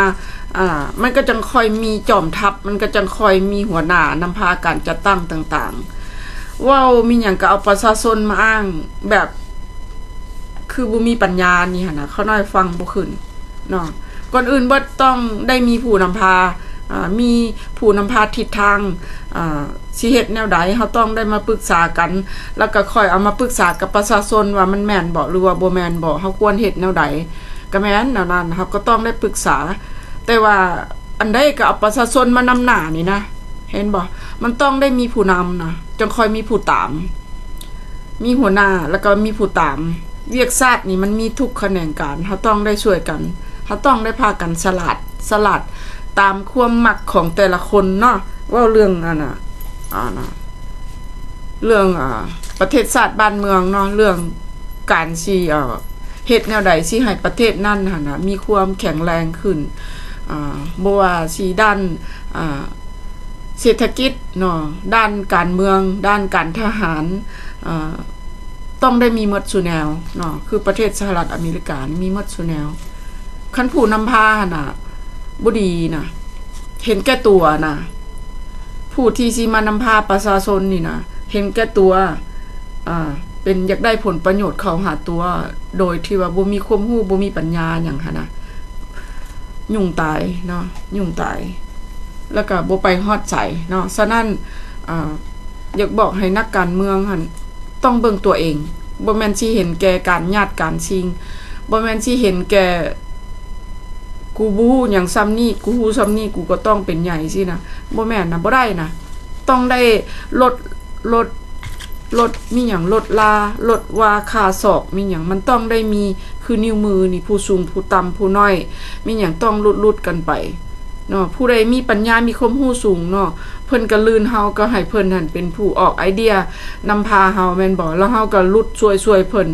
ອາ ມັນກະຈັ່ງຄ່ອຍມີຈອມທັບ ມັນກະຈັ່ງຄ່ອຍມີຫົວໜ້ານຳພາການຈັດຕັ້ງຕ່າງໆ. ເວົ້າມີຫຍັງກະເອົາປະຊາຊົນມາອ້າງ ແບບຄືບໍ່ມີປັນຍານີ້ຫັ້ນນະ ຂ້ານ້ອຍຟັງບໍ່ຂຶ້ນເນາະ. ກ່ອນອື່ນເບິດຕ້ອງໄດ້ມີຜູ້ນຳພາ ອາ ມີຜູ້ນຳພາທິດທາງ ອາ ຊິເຮັດແນວໃດ ເຮົາຕ້ອງໄດ້ມາປຶກສາກັນ ແລ້ວກະຄ່ອຍເອົາມາປຶກສາກັບປະຊາຊົນວ່າມັນແມ່ນບໍ ຫຼືວ່າບໍ່ແມ່ນບໍ ເຮົາຄວນເຮັດແນວໃດ. ກະແມ່ນແນວນັ້ນ ເຮົາກະຕ້ອງໄດ້ປຶກສາ ແຕ່ວ່າອັນໃດກະເອົາປະຊາຊົນມານຳໜ້ານີ້ນະ ເຫັນບໍ? ມັນຕ້ອງໄດ້ມີຜູ້ນຳນະ ຈັ່ງຄ່ອຍມີຜູ້ຕາມ ມີຫົວໜ້າ ແລ້ວກະມີຜູ້ຕາມ. ວຽກຊາດນີ້ມັນມີທຸກຂະແໜງການ ເຮົາຕ້ອງໄດ້ຊ່ວຍກັນ ເຮົາຕ້ອງໄດ້ພາກັນສະຫຼາດ ສະຫຼາດຕາມຄວາມມັກຂອງແຕ່ລະຄົນເນາະ. ເວົ້າເລື່ອງອັນນະ ອັນນະ ເລື່ອງ ອາ ປະເທດຊາດບ້ານເມືອງເນາະ ເລື່ອງການຊິ ເອີ ເຮັດແນວໃດຊິໃຫ້ປະເທດນັ້ນຫັ້ນນະ ມີຄວາມແຂງແຮງຂຶ້ນ ອາ ບໍ່ວ່າຊິດ້ານ ອາ ເສດຖະກິດເນາະ ດ້ານການເມືອງ ດ້ານການທະຫານ ອາ ຕ້ອງໄດ້ມີໝົດສູ່ແນວເນາະ ຄືປະເທດສະຫະລັດອາເມລິການີ້ມີໝົດສູ່ແນວ. ຄັນຜູ້ນຳພາຫັ້ນນະ ບໍ່ດີນະ ເຫັນແກ່ຕົວນະ ຜູ້ທີ່ຊິມານຳພາປະຊາຊົນນີ້ນະ ເຫັນແກ່ຕົວ ອາ ເປັນ ຢາກໄດ້ຜົນປະໂຫຍດເຂົ້າຫາຕົວ ໂດຍທີ່ວ່າບໍ່ມີຄວາມຮູ້ ບໍ່ມີປັນຍາຫຍັງຫັ້ນນະ ຫຍຸ້ງຕາຍເນາະ ຫຍຸ້ງຕາຍ ແລ້ວກໍບໍ່ໄປຮອດໃສເນາະ. ສະນັ້ນ ອາ ຢາກບອກໃຫ້ນັກການເມືອງຫັ້ນ ຕ້ອງເບິ່ງຕົວເອງ, ບໍ່ແມ່ນຊິເຫັນແກ່ການຍາດການຊິງ, ບໍ່ແມ່ນຊິເຫັນແກ່ ກູບໍ່ຮູ້ຫຍັງຊ່ຳນີ້ ກູຮູ້ຊ່ຳນີ້ ກູກໍຕ້ອງເປັນໃຫຍ່ຊີ້ນະ ບໍ່ແມ່ນນະ ບໍ່ໄດ້ນະ. ຕ້ອງໄດ້ລົດ ລົດ ລົດມີຫຍັງ ລົດລາ ລົດວ່າ ຄ່າສອກມີຫຍັງ ມັນຕ້ອງໄດ້ມີ ຄືນິ້ວມືນີ້ ຜູ້ສູງ ຜູ້ຕ່ຳ ຜູ້ນ້ອຍ ມີຫຍັງຕ້ອງຫຼຸດໆກັນໄປເນາະ. ຜູ້ໃດມີປັນຍາ ມີຄວາມຮູ້ສູງເນາະ ເພິ່ນກໍລື່ນເຮົາ ກໍໃຫ້ເພິ່ນຫັ້ນເປັນຜູ້ອອກໄອເດຍນຳພາເຮົາແມ່ນບໍ່? ແລ້ວເຮົາກໍຫຼຸດຊ່ວຍໆເພິ່ນ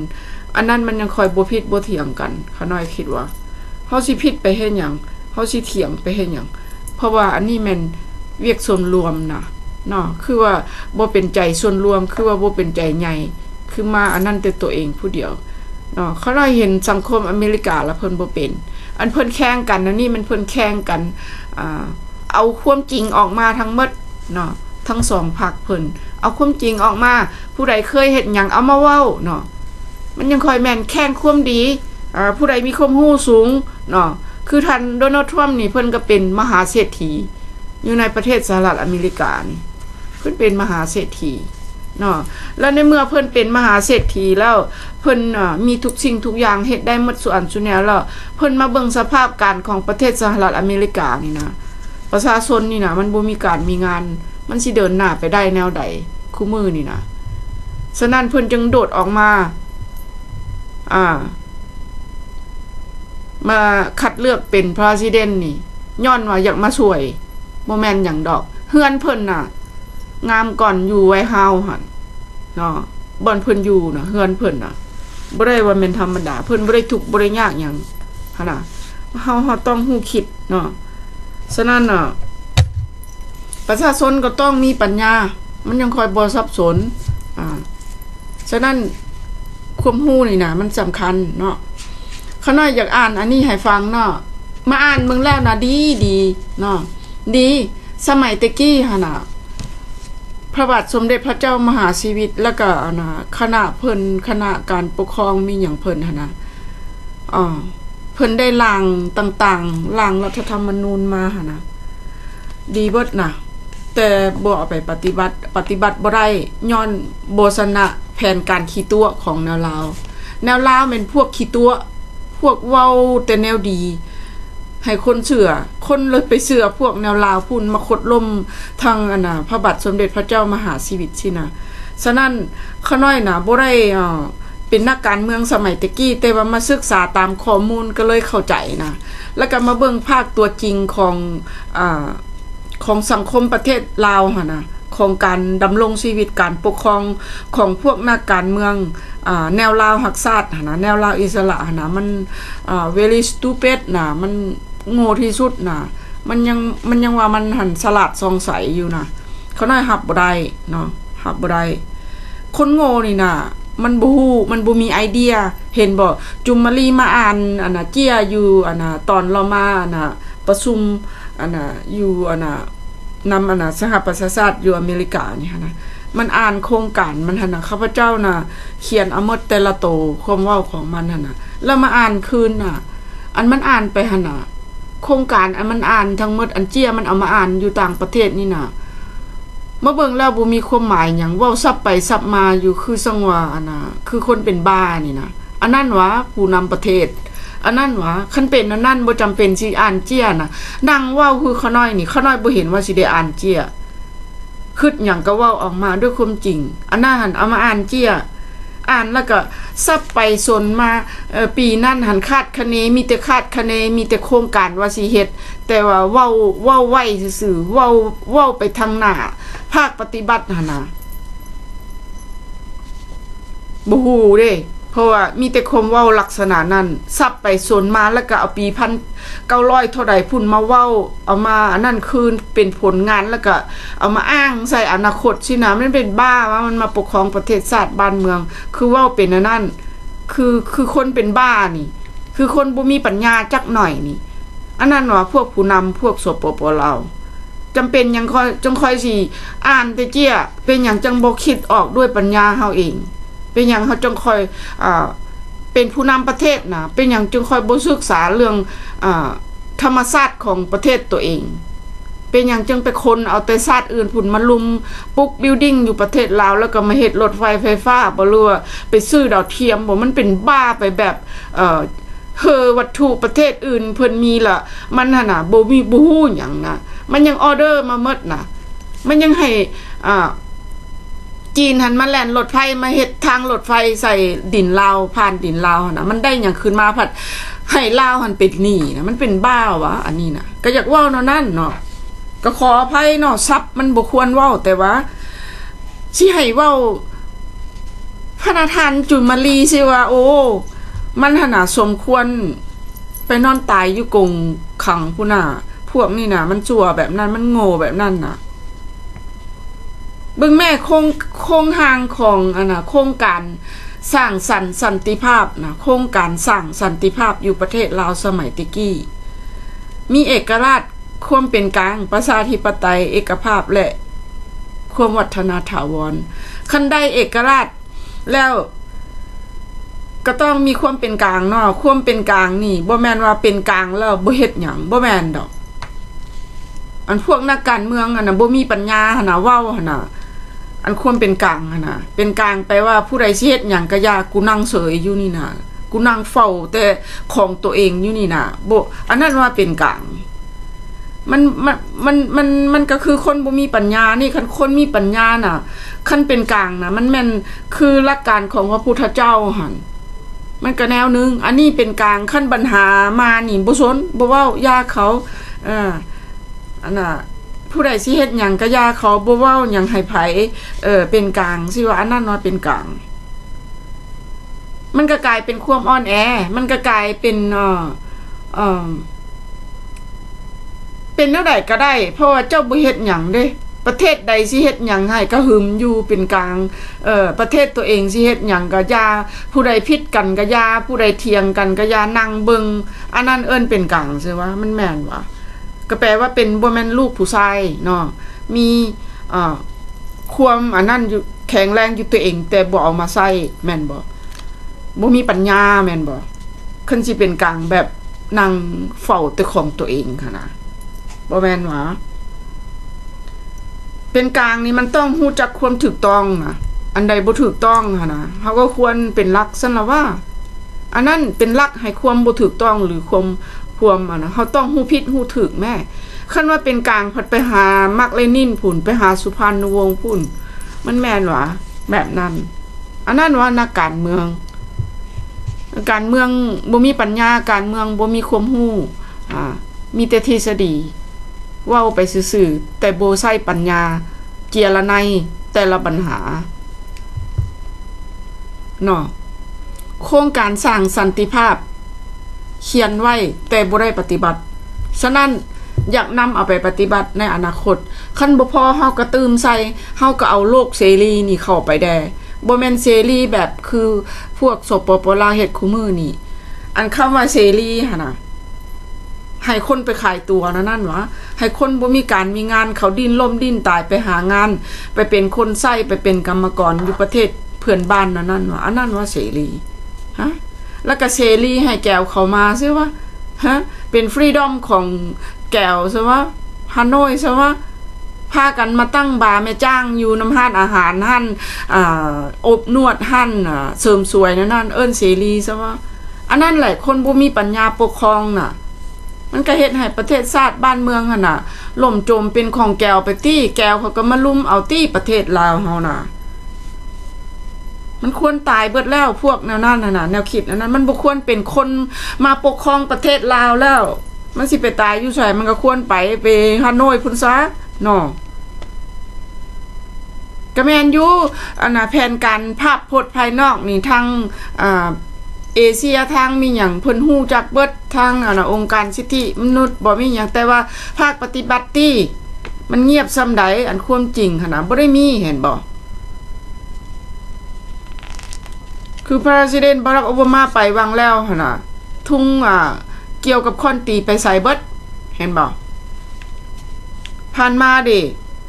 ອັນນັ້ນມັນຍັງຄ່ອຍບໍ່ຜິດບໍ່ຖຽງກັນ. ຂ້ານ້ອຍຄິດວ່າ ເຮົາຊິຜິດໄປເຮັດຫຍັງ? ເຮົາຊິຖຽງໄປເຮັດຫຍັງ? ເພາະວ່າອັນນີ້ແມ່ນວຽກສ່ວນລວມນະເນາະ ຄືວ່າບໍ່ເປັນໃຈສ່ວນລວມ ຄືວ່າບໍ່ເປັນໃຈໃຫຍ່ ຄືມາອັນນັ້ນແຕ່ຕົວເອງຜູ້ດຽວເນາະ. ຂ້ານ້ອຍເຫັນສັງຄົມອາເມລິກາລະເພິ່ນບໍ່ເປັນ ອັນເພິ່ນແຂ່ງກັນແນວນີ້ ມັນເພິ່ນແຂ່ງກັນ ອາ ເອົາຄວາມຈິງອອກມາທັງໝົດເນາະ ທັງສອງພັກເພິ່ນເອົາຄວາມຈິງອອກມາ ຜູ້ໃດເຄີຍເຮັດຫຍັງເອົາມາເວົ້າເນາະ. ມັນຍັງຄ່ອຍແມ່ນແຂ່ງຄວາມດີ ອາ ຜູ້ໃດມີຄວາມຮູ້ສູງເນາະ. ຄືທ່ານໂດນັລທຣຳນີ້ ເພິ່ນກໍເປັນມະຫາເສດຖີຢູ່ໃນປະເທດສະຫະລັດອາເມລິການີ້ ເພິ່ນເປັນມະຫາເສດຖີເນາະ. ແລ້ວໃນເມື່ອເພິ່ນເປັນມະຫາເສດຖີແລ້ວ ເພິ່ນ ອາ ມີທຸກສິ່ງທຸກຢ່າງ ເຮັດໄດ້ໝົດສູ່ອັນສູ່ແນວແລ້ວ ເພິ່ນມາເບິ່ງສະພາບການຂອງປະເທດສະຫະລັດອາເມລິການີ້ນະ ປະຊາຊົນນີ້ນະ ມັນບໍ່ມີການມີງານ ມັນຊິເດີນໜ້າໄປໄດ້ແນວໃດຄູ່ມື້ນີ້ນະ? ສະນັ້ນເພິ່ນຈຶ່ງໂດດອອກມາ ອາ ມາຄັດເລືອກເປັນ President ນີ້ ຍ້ອນວ່າຢາກມາຊ່ວຍ ບໍ່ແມ່ນຫຍັງດອກ. ເຮືອນເພິ່ນນະ ງາມກ່ອນຢູ່ White House ຫັ້ນເນາະ ບ່ອນເພິ່ນຢູ່ນະ ເຮືອນເພິ່ນນະ ບໍ່ໄດ້ວ່າແມ່ນທຳມະດາ ເພິ່ນບໍ່ໄດ້ທຸກບໍ່ໄດ້ຍາກຫຍັງຫັ້ນນະ. ເຮົາ ເຮົາຕ້ອງຮູ້ຄິດເນາະ. ສະນັ້ນນະ ປະຊາຊົນກໍຕ້ອງມີປັນຍາ ມັນຍັງຄ່ອຍບໍ່ສັບສົນ. ອາ ສະນັ້ນ ຄວາມຮູ້ນີ້ນະ ມັນສຳຄັນເນາະ. ຂ້ານ້ອຍຢາກອ່ານອັນນີ້ໃຫ້ຟັງເນາະ ມາອ່ານເບິ່ງແລ້ວນະ ດີໆເນາະ ດີ. ສະໄໝແຕ່ກີ້ຫັ້ນນະ ພະບາດສົມເດັດພະເຈົ້າມະຫາຊີວິດ ແລ້ວກະອັນນະ ຄະນະເພິ່ນ ຄະນະການປົກຄອງມີຫຍັງເພິ່ນຫັ້ນນະ ເອີ ເພິ່ນໄດ້ຮ່າງຕ່າງໆ ຮ່າງລັດຖະທຳມະນູນມາຫັ້ນນະ ດີເບິດນະ ແຕ່ບໍ່ເອົາໄປປະຕິບັດ ປະຕິບັດບໍ່ໄດ້ ຍ້ອນບໍ່ຊະນະແຜນການຂີ້ຕົວະຂອງແນວລາວ. ແນວລາວແມ່ນພວກຂີ້ຕົວະ ພວກເວົ້າແຕ່ແນວດີໃຫ້ຄົນເຊື່ອ ຄົນເລີຍໄປເຊື່ອພວກແນວລາວພຸ້ນ ມາຄົດລົ້ມທັງອັນນະ ພະບາດສົມເດັດພະເຈົ້າມະຫາຊີວິດຊີ້ນະ. ສະນັ້ນ ຂ້ານ້ອຍນະ ບໍ່ໄດ້ ເອີ ເປັນນັກການເມືອງສະໄໝແຕ່ກີ້ ແຕ່ວ່າມາສຶກສາຕາມຂໍ້ມູນກໍເລີຍເຂົ້າໃຈນະ ແລ້ວກໍມາເບິ່ງພາກຕົວຈິງຂອງ ອາ ຂອງສັງຄົມປະເທດລາວຫັ້ນນະ ຂອງການດຳລົງຊີວິດ ການປົກຄອງຂອງພວກນັກການເມືອງ ອາ ແນວລາວຮັກຊາດຫັ້ນນະ ແນວລາວອິດສະຫຼະຫັ້ນນະ ມັນ ອາ very stupid ນະ ມັນໂງ່ທີ່ສຸດນະ ມັນຍັງ ມັນຍັງວ່າມັນຫັ້ນສະຫຼາດສ່ອງໃສຢູ່ນະ. ຂ້ານ້ອຍຮັບບໍ່ໄດ້ເນາະ ຮັບບໍ່ໄດ້. ຄົນໂງ່ນີ້ນະ ມັນບໍ່ຮູ້ ມັນບໍ່ມີໄອເດຍ ເຫັນບໍ່? ຈຸມມະລີມາອ່ານອັນນະ ເຈ້ຍຢູ່ອັນນະ ຕອນລາວມາອັນນະ ປະຊຸມອັນນະ ຢູ່ອັນນະ ນຳອັນນະ ສະຫະປະຊາຊາດຢູ່ອາເມລິການີ້ຫັ້ນນະ ມັນອ່ານໂຄງການມັນຫັ້ນນະ ຂ້າພະເຈົ້ານະ ຂຽນເອົາໝົດແຕ່ລະໂຕ ຄວາມເວົ້າຂອງມັນຫັ້ນນະ ແລ້ວມາອ່ານຄືນນະ ອັນມັນອ່ານໄປຫັ້ນນະ ໂຄງການອັນມັນອ່ານທັງໝົດ ອັນເຈ້ຍມັນເອົາມາອ່ານຢູ່ຕ່າງປະເທດນີ້ນະ ມາເບິ່ງແລ້ວບໍ່ມີຄວາມໝາຍຫຍັງ ເວົ້າສັບໄປສັບມາຢູ່ ຄືຈັ່ງວ່າອັນນະ ຄືຄົນເປັນບ້ານີ້ນະ. ອັນນັ້ນຫວາ ຜູ້ນຳປະເທດ ອັນນັ້ນຫວາ ຄັນເປັນອັນນັ້ນບໍ່ຈຳເປັນຊິອ່ານເຈ້ຍນະ ນັ່ງເວົ້າຄືຂ້ານ້ອຍນີ້ ຂ້ານ້ອຍບໍ່ເຫັນວ່າຊິໄດ້ອ່ານເຈ້ຍ. ຄິດຫຍັງກໍເວົ້າອອກມາດ້ວຍຄວາມຈິງ. ອັນນັ້ນຫັ້ນເອົາມາອ່ານເຈ້ຍ ອ່ານແລ້ວກໍສັບໄປສົນມາ ເອີ ປີນັ້ນຫັ້ນຄາດຄະເນ ມີແຕ່ຄາດຄະເນ ມີແຕ່ໂຄງການວ່າຊິເຮັດ ແຕ່ວ່າເວົ້າ ເວົ້າໄວ້ຊື່ໆ ເວົ້າ ເວົ້າໄປທາງໜ້າ ພາກປະຕິບັດຫັ້ນນະ ບໍ່ຮູ້ເດ້ ເພາະວ່າມີແຕ່ຄວາມເວົ້າລັກສະນະນັ້ນ ສັບໄປສົນມາ ແລ້ວກໍເອົາປີພັນເກົ້າຮ້ອຍເທົ່າໃດພຸ້ນມາເວົ້າ ເອົາມາອັນນັ້ນຄືນເປັນຜົນງານ ແລ້ວກໍເອົາມາອ້າງໃສ່ອະນາຄົດຊີ້ນະ. ມັນເປັນບ້າວະ ມັນມາປົກຄອງປະເທດຊາດບ້ານເມືອງ ຄືເວົ້າເປັນອັນນັ້ນ ຄື ຄືຄົນເປັນບ້ານີ້ ຄືຄົນບໍ່ມີປັນຍາຈັກໜ້ອຍນີ້. ອັນນັ້ນຫວາ ພວກຜູ້ນຳພວກ ສປປ ລາວ ຈຳເປັນຫຍັງຂ້ອຍ ຈັ່ງຂ້ອຍຊິອ່ານແຕ່ເຈ້ຍ? ເປັນຫຍັງຈັ່ງບໍ່ຄິດອອກດ້ວຍປັນຍາເຮົາເອງ? ເປັນຫຍັງເຮົາຈັ່ງຄ່ອຍ ອ່າ ເປັນຜູ້ນຳປະເທດນະ? ເປັນຫຍັງຈຶ່ງຄ່ອຍບໍ່ສຶກສາເລື່ອງ ອ່າ ທຳມະຊາດຂອງປະເທດຕົວເອງ? ເປັນຫຍັງຈຶ່ງໄປຂົນເອົາແຕ່ຊາດອື່ນພຸ້ນມາລຸມປຸກບິວດິ້ງຢູ່ປະເທດລາວ ແລ້ວກໍມາເຮັດລົດໄຟໄຟຟ້າບໍ ຫຼືວ່າໄປຊື້ດາວທຽມບໍ? ມັນເປັນບ້າໄປແບບ ເອີ ເຮີ ວັດຖຸປະເທດອື່ນເພິ່ນມີລະ ມັນຫັ້ນນະ ບໍ່ມີ ບໍ່ຮູ້ຫຍັງນະ ມັນຍັງອໍເດີມາໝົດນະ ມັນຍັງໃຫ້ ອ່າ ຈີນຫັ້ນມາແລ່ນລົດໄຟ ມາເຮັດທາງລົດໄຟໃສ່ດິນລາວ ຜ່ານດິນລາວຫັ້ນນະ ມັນໄດ້ຫຍັງຄືນມາ? ພັດໃຫ້ລາວຫັ້ນເປັນໜີ້ນະ ມັນເປັນບ້າວະ ອັນນີ້ນະ ກໍຢາກເວົ້າແນວນັ້ນເນາະ ກໍຂໍອະໄພເນາະ ສັບມັນບໍ່ຄວນເວົ້າ ແຕ່ວ່າຊິໃຫ້ເວົ້າ ພະນະທ່ານຈຸມມະລີຊິວ່າ ໂອ້ ມັນຫັ້ນນະສົມຄວນໄປນອນຕາຍຢູ່ກົງຂັງພຸ້ນນະ ພວກນີ້ນະ ມັນຊົ່ວແບບນັ້ນ ມັນໂງ່ແບບນັ້ນນະ. ເບິ່ງແມ້ ໂຄງ ໂຄງຮ່າງຂອງ ອັນນະ ໂຄງການສ້າງສັນສັນຕິພາບນະ ໂຄງການສ້າງສັນຕິພາບຢູ່ປະເທດລາວສະໄໝແຕ່ກີ້ ມີເອກະລາດ ຄວາມເປັນກາງ ປະຊາທິປະໄຕ ເອກະພາບ ແລະ ຄວາມວັດທະນະຖາວອນ. ຄັນໄດ້ເອກະລາດແລ້ວ ກໍຕ້ອງມີຄວາມເປັນກາງເນາະ. ຄວາມເປັນກາງນີ້ ບໍ່ແມ່ນວ່າເປັນກາງແລ້ວບໍ່ເຮັດຫຍັງ ບໍ່ແມ່ນດອກ. ອັນພວກນັກການເມືອງຫັ້ນນະ ບໍ່ມີປັນຍາຫັ້ນນະ ເວົ້າຫັ້ນນະ ອັນຄວາມເປັນກາງຫັ້ນນະ ເປັນກາງແປວ່າ ຜູ້ໃດຊິເຮັດຫຍັງກໍຢ່າ ກູນັ່ງເສີຍຢູ່ນີ້ນະ ກູນັ່ງເຝົ້າແຕ່ຂອງໂຕເອງຢູ່ນີ້ນະ ບໍ່ ອັນນັ້ນວ່າເປັນກາງ. ມັນ ມັນ ມັນ ມັນ ມັນກໍຄືຄົນບໍ່ມີປັນຍານີ້. ຄັນຄົນມີປັນຍານະ ຄັນເປັນກາງນະ ມັນແມ່ນຄືຫຼັກການຂອງພະພຸດທະເຈົ້າຫັ້ນ ມັນກໍແນວໜຶ່ງ. ອັນນີ້ເປັນກາງ ຄັນບັນຫາມານີ້ ບໍ່ສົນ ບໍ່ເວົ້າ ຢ່າເຂົາ ເອີ ອັນນ່າ ຜູ້ໃດຊິເຮັດຫຍັງກໍຢ່າເຂົາ ບໍ່ເວົ້າຫຍັງໃຫ້ໃຜ ເອີ ເປັນກາງ ຊິວ່າອັນນັ້ນວ່າເປັນກາງ ມັນກໍກາຍເປັນຄວາມອ່ອນແອ ມັນກໍກາຍເປັນ ເອີ ເອີ ເປັນແນວໃດກໍໄດ້ ເພາະວ່າເຈົ້າບໍ່ເຮັດຫຍັງເດ້. ປະເທດໃດຊິເຮັດຫຍັງໃຫ້ກະຫຶ່ມຢູ່ເປັນກາງ ເອີ ປະເທດຕົວເອງຊິເຮັດຫຍັງກໍຢ່າ ຜູ້ໃດຜິດກັນກໍຢ່າ ຜູ້ໃດຖຽງກັນກໍຢ່າ ນັ່ງເບິ່ງ ອັນນັ້ນເອີ້ນເປັນກາງ ຊິວ່າມັນແມ່ນຫວາ? ກໍແປວ່າເປັນ ບໍ່ແມ່ນລູກຜູ້ຊາຍເນາະ ມີ ອ່າ ຄວາມອັນນັ້ນຢູ່ ແຂງແຮງຢູ່ຕົວເອງ ແຕ່ບໍ່ເອົາມາໃຊ້ແມ່ນບໍ່? ບໍ່ມີປັນຍາແມ່ນບໍ່? ຄັນຊິເປັນກາງແບບນັ່ງເຝົ້າແຕ່ຂອງຕົວເອງຫັ້ນນະ ບໍ່ແມ່ນຫວາ? ເປັນກາງນີ້ມັນຕ້ອງຮູ້ຈັກຄວາມຖືກຕ້ອງນະ ອັນໃດບໍ່ຖືກຕ້ອງຫັ້ນນະ ເຮົາກໍຄວນເປັນຫຼັກຊັ້ນລະວ່າ. ອັນນັ້ນເປັນຫຼັກໃຫ້ຄວາມບໍ່ຖືກຕ້ອງ ຫຼື ຄວາມ ຄວາມ ອັນນັ້ນ ເຮົາຕ້ອງຮູ້ຜິດຮູ້ຖືກແມ້. ຄັນວ່າເປັນກາງພັດໄປຫາມາກເລນິນພຸ້ນ ໄປຫາສຸພານຸວົງພຸ້ນ ມັນແມ່ນຫວາ? ແບບນັ້ນ ອັນນັ້ນວ່ານັກການເມືອງ ການເມືອງບໍ່ມີປັນຍາ ການເມືອງບໍ່ມີຄວາມຮູ້ ອ່າ ມີແຕ່ທິດສະດີ ເວົ້າໄປຊື່ໆ ແຕ່ບໍ່ໃຊ້ປັນຍາເຈຍລະໄນແຕ່ລະບັນຫາເນາະ. ໂຄງການສ້າງສັນຕິພາບຂຽນໄວ້ແຕ່ບໍ່ໄດ້ປະຕິບັດ, ສະນັ້ນ ຢາກນຳເອົາໄປປະຕິບັດໃນອະນາຄົດ. ຄັນບໍ່ພໍເຮົາກະຕື່ມໃສ່, ເຮົາກະເອົາໂລກເສລີນີ້ເຂົ້າໄປແດ່. ບໍ່ແມ່ນເສລີແບບຄືພວກ ສປປ ລາວ ເຮັດຄູ່ມື້ນີ້. ອັນຄຳວ່າເສລີຫັ້ນນະ ໃຫ້ຄົນໄປຂາຍຕົວແນວນັ້ນຫວາ? ໃຫ້ຄົນບໍ່ມີການມີງານ ເຂົາດີ້ນລົ້ມດີ້ນຕາຍໄປຫາງານ, ໄປເປັນຄົນໃຊ້, ໄປເປັນກຳມະກອນຢູ່ປະເທດເພື່ອນບ້ານແນວນັ້ນຫວາ? ອັນນັ້ນຫວາເສລີ? ຮະ? ແລ້ວກະເສລີໃຫ້ແກວເຂົ້າມາຊື່ຫວາ? ຮະ? ເປັນຟຣີດອມຂອງແກວຊະຫວາ? ຮາໂນ້ຍຊະຫວາ? ພາກັນມາຕັ້ງບາແມ່ຈ້າງຢູ່ນຳຮ້ານອາຫານ, ຮ້ານ ອ່າ ອົບນວດ, ຮ້ານ ອ່າ ເສີມສວຍແນວນັ້ນ ເອີ້ນເສລີຊະຫວາ? ອັນນັ້ນແຫຼະ ຄົນບໍ່ມີປັນຍາປົກຄອງນະ. ມັນກະເຮັດໃຫ້ປະເທດຊາດບ້ານເມືອງຫັ້ນນະ ລົ້ມຈົມເປັນຂອງແກວໄປຕິ, ແກວເຂົາກະມາລຸມເອົາຕິປະເທດລາວເຮົານະ. ມັນຄວນຕາຍເບິດແລ້ວ ພວກແນວນັ້ນຫັ້ນນະ, ແນວຄິດອັນນັ້ນ ມັນບໍ່ຄວນເປັນຄົນມາປົກຄອງປະເທດລາວແລ້ວ. ມັນຊິໄປຕາຍຢູ່ໃສ ມັນກະຄວນໄປ ໄປຮາໂນ້ຍພຸ້ນຊະເນາະ. ກະແມ່ນຢູ່ ອັນນະ ແຜນການພາບພົດພາຍນອກນີ້ ທາງ ອ່າ ເອເຊຍ ທາງມີຫຍັງ ເພິ່ນຮູ້ຈັກເບິດ, ທາງ ອັນນະ ອົງການສິດທິມະນຸດບໍ ມີຫຍັງ, ແຕ່ວ່າພາກປະຕິບັດຕິ ມັນງຽບສ່ຳໃດ? ອັນຄວາມຈິງຫັ້ນນະ ບໍ່ໄດ້ມີ ເຫັນບໍ່? ຄືປະທານ ປະທານ ບາຣັກ ໂອບາມາ ໄປຫວ່າງແລ້ວຫັ້ນນະ ທຸງ ອ່າ ກ່ຽວກັບຄ້ອນຕີໄປໃສເບິດ? ເຫັນບໍ່? ຜ່ານມາເດ້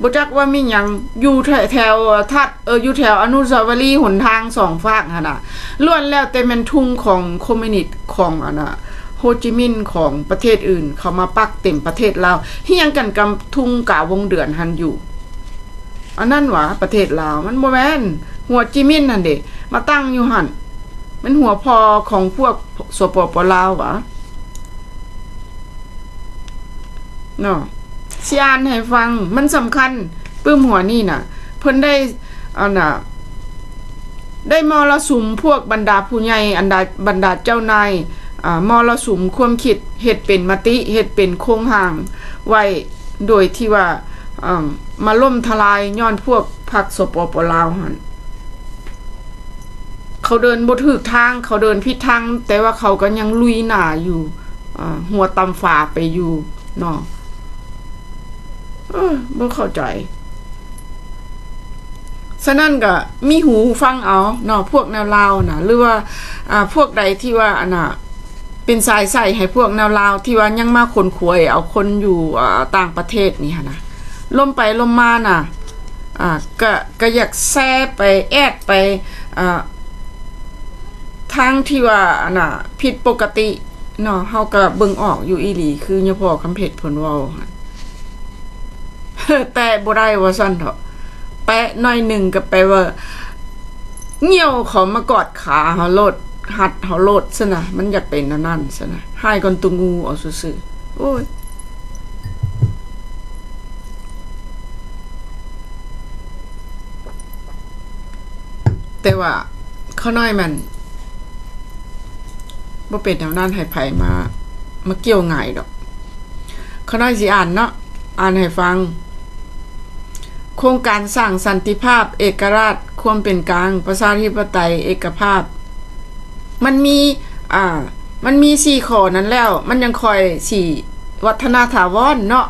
ບໍ່ຈັກວ່າມີຫຍັງ ຢູ່ແຖວ ແຖວທາດ ເອີ ຢູ່ແຖວອະນຸສາວະລີຫົນທາງສອງຟາກຫັ້ນນະ ລ້ວນແລ້ວແຕ່ແມ່ນທຸງຂອງຄອມມິວນິດ ຂອງອັນນະ ໂຮຈິມິນ ຂອງປະເທດອື່ນ ເຂົ້າມາປັກເຕັມປະເທດລາວ. ຮຽງກັນກັບທຸງກາວົງເດືອນຫັ້ນຢູ່. ອັນນັ້ນຫວາ ປະເທດລາວ ມັນບໍ່ແມ່ນ ຫົວຈິມິນຫັ້ນເດ ມາຕັ້ງຢູ່ຫັ້ນ ແມ່ນຫົວພໍ່ຂອງພວກ ສປປ ລາວຫວາ ເນາະ. ຊິອ່ານໃຫ້ຟັງ ມັນສຳຄັນ ປຶ້ມຫົວນີ້ນະ ເພິ່ນໄດ້ ອັນນະ ໄດ້ມໍລະສຸມພວກບັນດາຜູ້ໃຫຍ່ ອັນດາ ບັນດາເຈົ້ານາຍ ອາ ມໍລະສຸມຄວາມຄິດ ເຮັດເປັນມະຕິ ເຮັດເປັນໂຄງຮ່າງໄວ້ ໂດຍທີ່ວ່າ ເອີ່ມ ມາລົ້ມທະລາຍຍ້ອນພວກພັກ ສປປ ລາວຫັ້ນ. ເຂົາເດີນບໍ່ຖືກທາງ ເຂົາເດີນຜິດທາງ ແຕ່ວ່າເຂົາກໍຍັງລຸຍໜ້າຢູ່ ອາ ຫົວຕຳຝາໄປຢູ່ເນາະ. ເອີ ບໍ່ເຂົ້າໃຈ. ສະນັ້ນກໍມີຫູຟັງເອົາເນາະ ພວກແນວລາວນະ ຫຼືວ່າ ອາ ພວກໃດທີ່ວ່າ ອັນນະ ເປັນສາຍໃສ່ໃຫ້ພວກແນວລາວ ທີ່ວ່າຍັງມາຂົນຂວາຍເອົາຄົນຢູ່ ອາ ຕ່າງປະເທດນີ້ຫັ້ນນະ ລົມໄປລົມມານະ ອາ ກະ ກະຢາກແຊໄປ ແອດໄປ ອາ ທາງທີ່ວ່າ ອັນນະ ຜິດປົກກະຕິເນາະ ເຮົາກະເບິ່ງອອກຢູ່ອີ່ຫຼີ ຄືຍາພໍ່ຄຳເພັດເພິ່ນເວົ້າຫັ້ນ ແຕະບໍ່ໄດ້ວ່າຊັ້ນເຖາະ ແຕະໜ້ອຍໜຶ່ງກໍແປວ່າ ຍ່ຽວເຂົາມາກອດຂາເຮົາໂລດ ຮັດເຮົາໂລດຊັ້ນນະ ມັນຢາກເປັນແນວນັ້ນຊັ້ນນະ ຮ້າຍກ່ອນຕົວງູເອົາຊື່ໆ ໂອ້ຍ. ແຕ່ວ່າຂ້ານ້ອຍມັນບໍ່ເປັນແນວນັ້ນໃຫ້ໃຜມາ ມາກ່ຽວງ່າຍດອກ. ຂ້ານ້ອຍຊິອ່ານເນາະ ອ່ານໃຫ້ຟັງ. ໂຄງການສ້າງສັນຕິພາບ, ເອກະລາດ, ຄວາມເປັນກາງ, ປະຊາທິປະໄຕ, ເອກະພາບ ມັນມີ ອ່າ ມັນມີສີ່ຂໍ້ນັ້ນແລ້ວ ມັນຍັງຄ່ອຍຊິວັດທະນາຖາວອນເນາະ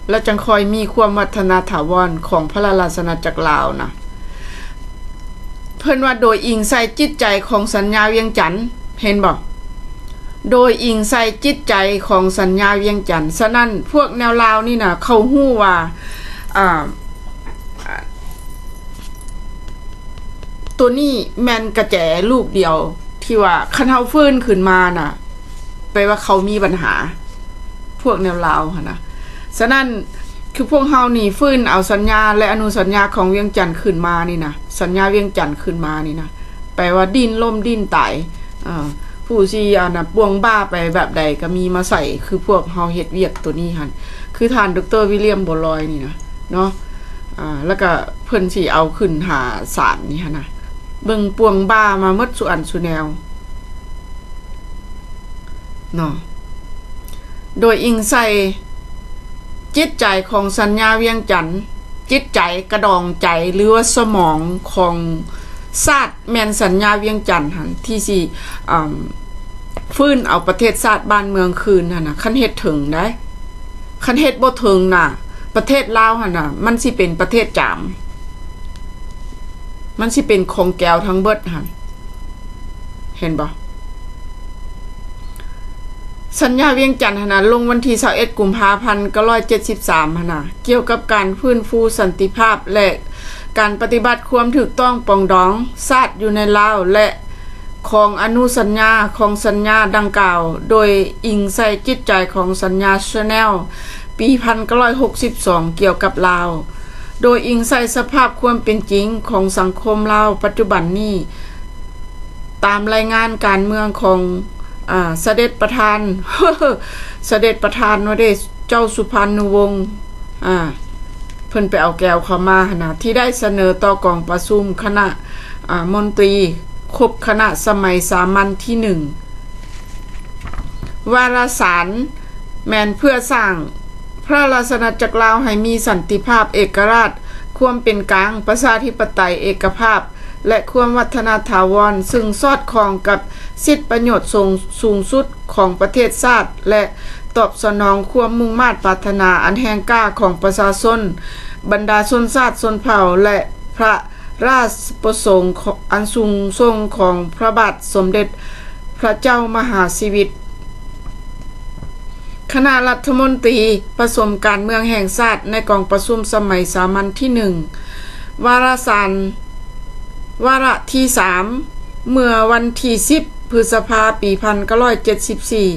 ແລ້ວຈັ່ງຄ່ອຍມີຄວາມວັດທະນາຖາວອນຂອງພະລາຊະອານາຈັກລາວນະ. ເພິ່ນວ່າໂດຍອີງໃສ່ຈິດໃຈຂອງສັນຍາວຽງຈັນ ເຫັນບໍ່? ໂດຍອີງໃສ່ຈິດໃຈຂອງສັນຍາວຽງຈັນ. ສະນັ້ນ ພວກແນວລາວນີ້ນະ ເຂົາຮູ້ວ່າ ອ່າ ໂຕນີ້ແມ່ນກະແຈລູກດຽວ ທີ່ວ່າຄັນເຮົາຟື້ນຂຶ້ນມານະ ແປວ່າເຂົາມີບັນຫາ ພວກແນວລາວຫັ້ນນະ. ສະນັ້ນ ຄືພວກເຮົານີ້ຟື້ນເອົາສັນຍາ ແລະ ອະນຸສັນຍາຂອງວຽງຈັນຂຶ້ນມານີ້ນະ ສັນຍາວຽງຈັນຂຶ້ນມານີ້ນະ ແປວ່າດິ້ນລົ້ມດິ້ນຕາຍ ເອີ ຜູ້ຊິ ອັນນະ ປວງບ້າໄປແບບໃດກໍມີມາໃສ່ ຄືພວກເຮົາເຮັດວຽກໂຕນີ້ຫັ້ນ ຄືທ່ານ ດຣ ວິລຽມ ບົວລອຍ ນີ້ນະເນາະ ອ່າ ແລ້ວກໍເພິ່ນຊິເອົາຂຶ້ນຫາສານນີ້ຫັ້ນນະ ເບິ່ງປວງບ້າມາໝົດສູ່ອັນສູ່ແນວເນາະ ໂດຍອີງໃສ່ຈິດໃຈຂອງສັນຍາວຽງຈັນ ຈິດໃຈ ກະດອງໃຈ ຫຼືວ່າສະໝອງຂອງຊາດ ແມ່ນສັນຍາວຽງຈັນຫັ້ນ ທີ່ຊິ ອາ ຟື້ນເອົາປະເທດຊາດບ້ານເມືອງຄືນຫັ້ນນະ ຄັນເຮັດເຖິງໄດ໋ ຄັນເຮັດບໍ່ເຖິງນະ ປະເທດລາວຫັ້ນນະ ມັນຊິເປັນປະເທດຈາມ ມັນຊິເປັນຂອງແກວທັງເບິດຫັ້ນ ເຫັນບໍ່? ສັນຍາວຽງຈັນຫັ້ນນະ ລົງວັນທີຊາວເອັດ ກຸມພາ ພັນເກົ້າຮ້ອຍເຈັດສິບສາມຫັ້ນນະ ກ່ຽວກັບການຟື້ນຟູສັນຕິພາບ ແລະ ການປະຕິບັດຄວາມຖືກຕ້ອງປອງດອງຊາດຢູ່ໃນລາວ ແລະ ຂອງອະນຸສັນຍາຂອງສັນຍາດັ່ງກ່າວ ໂດຍອີງໃສ່ຈິດໃຈຂອງສັນຍາເຊແນວ ປີພັນເກົ້າຮ້ອຍຫົກສິບສອງ ກ່ຽວກັບລາວ ໂດຍອີງໃສ່ສະພາບຄວາມເປັນຈິງຂອງສັງຄົມລາວປັດຈຸບັນນີ້ ຕາມລາຍງານການເມືອງຂອງ ອາ ສະເດັດປະທານ ສະເດັດປະທານວ່າເດ້ ເຈົ້າສຸພານຸວົງ ອາ ເພິ່ນໄປເອົາແກວເຂົ້າມາຫັ້ນນະ ທີ່ໄດ້ສະເໜີຕໍ່ກອງປະຊຸມຄະນະ ອາ ມົນຕີ ຄົບຄະນະສະໄໝສາມັນທີໜຶ່ງ ວາລະສານແມ່ນເພື່ອສ້າງພະລາຊະອານາຈັກລາວໃຫ້ມີສັນຕິພາບ, ເອກະລາດ, ຄວາມເປັນກາງ, ປະຊາທິປະໄຕ, ເອກະພາບ ແລະ ຄວາມວັດທະນາຖາວອນ, ຊຶ່ງສອດຄ່ອງກັບສິດປະໂຫຍດສູງ ສູງສຸດຂອງປະເທດຊາດ ແລະ ຕອບສະໜອງຄວາມມຸ່ງມາດປາດຖະໜາອັນແຮງກ້າຂອງປະຊາຊົນບັນດາຊົນຊາດຊົນເຜົ່າ ແລະ ພະ ລາຊະປະສົງອັນສູງສົ່ງຂອງພະບາດສົມເດັດພະເຈົ້າມະຫາຊີວິດ. ຄະນະລັດຖະມົນຕີປະຊຸມການເມືອງແຫ່ງຊາດໃນກອງປະຊຸມສະໄໝສາມັນທີໜຶ່ງ ວາລະສາມ ວາລະທີສາມ ເມື່ອວັນທີສິບ ພຶດສະພາ ປີພັນເກົ້າຮ້ອຍເຈັດສິບສີ່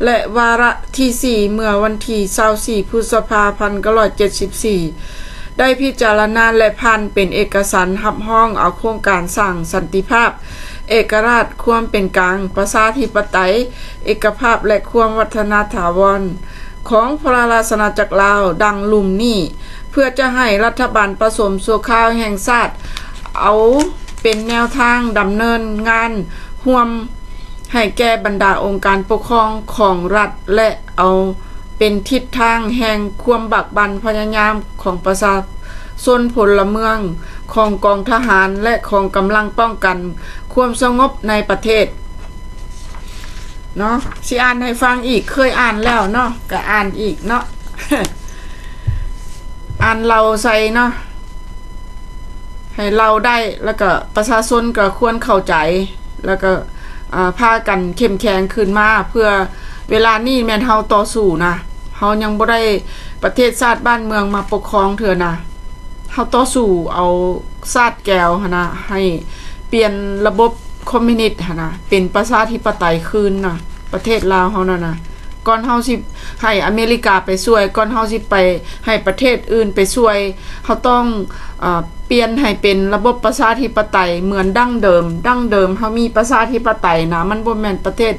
ແລະ ວາລະທີສີ່ ເມື່ອວັນທີຊາວສີ່ ພຶດສະພາ ພັນເກົ້າຮ້ອຍເຈັດສິບສີ່ ໄດ້ພິຈາລະນາ ແລະ ຜ່ານເປັນເອກະສານຮັບຮອງເອົາໂຄງການສ້າງສັນຕິພາບ, ເອກະລາດ, ຄວາມເປັນກາງ, ປະຊາທິປະໄຕ, ເອກະພາບ ແລະ ຄວາມວັດທະນະຖາວອນຂອງພະລາຊະອານາຈັກລາວ ດັ່ງລຸ່ມນີ້ ເພື່ອຈະໃຫ້ລັດຖະບານປະສົມຊົ່ວຄາວແຫ່ງຊາດ ເອົາເປັນແນວທາງດຳເນີນງານຮ່ວມ ໃຫ້ແກ່ບັນດາອົງການປົກຄອງຂອງລັດ ແລະ ເອົາເປັນທິດທາງແຫ່ງຄວາມບາກບັ່ນພະຍາຍາມຂອງປະຊາຊົນພົນລະເມືອງ, ຂອງກອງທະຫານ ແລະ ຂອງກຳລັງປ້ອງກັນຄວາມສະຫງົບໃນປະເທດ. ເນາະ ຊິອ່ານໃຫ້ຟັງອີກ, ເຄີຍອ່ານແລ້ວເນາະ, ກະອ່ານອີກເນາະ, ອ່ານເລົ່າໃສ່ເນາະ. ໃຫ້ເລົ່າໄດ້ ແລ້ວກະປະຊາຊົນກໍຄວນເຂົ້າໃຈ ແລ້ວກໍ ອາ ພາກັນເຂັ້ມແຂງຂຶ້ນມາ ເພື່ອເວລານີ້ແມ່ນເຮົາຕໍ່ສູ້ນະ, ເຮົາຍັງບໍ່ໄດ້ປະເທດຊາດບ້ານເມືອງມາປົກຄອງເທື່ອນະ, ເຮົາຕໍ່ສູ້ເອົາຊາດແກວຫັ້ນນະ ໃຫ້ປ່ຽນລະບົບຄອມມິວນິດຫັ້ນນະ ເປັນປະຊາທິປະໄຕຄືນນະ ປະເທດລາວເຮົານັ້ນນະ. ກ່ອນເຮົາຊິໃຫ້ອາເມລິກາໄປຊ່ວຍ, ກ່ອນເຮົາຊິໄປໃຫ້ປະເທດອື່ນໄປຊ່ວຍ, ເຮົາຕ້ອງ ເອີ ປ່ຽນໃຫ້ເປັນລະບົບປະຊາທິປະໄຕເໝືອນດັ້ງເດີມ. ດັ້ງເດີມເຮົາມີປະຊາທິປະໄຕນະ, ມັນບໍ່ແມ່ນປະເທດ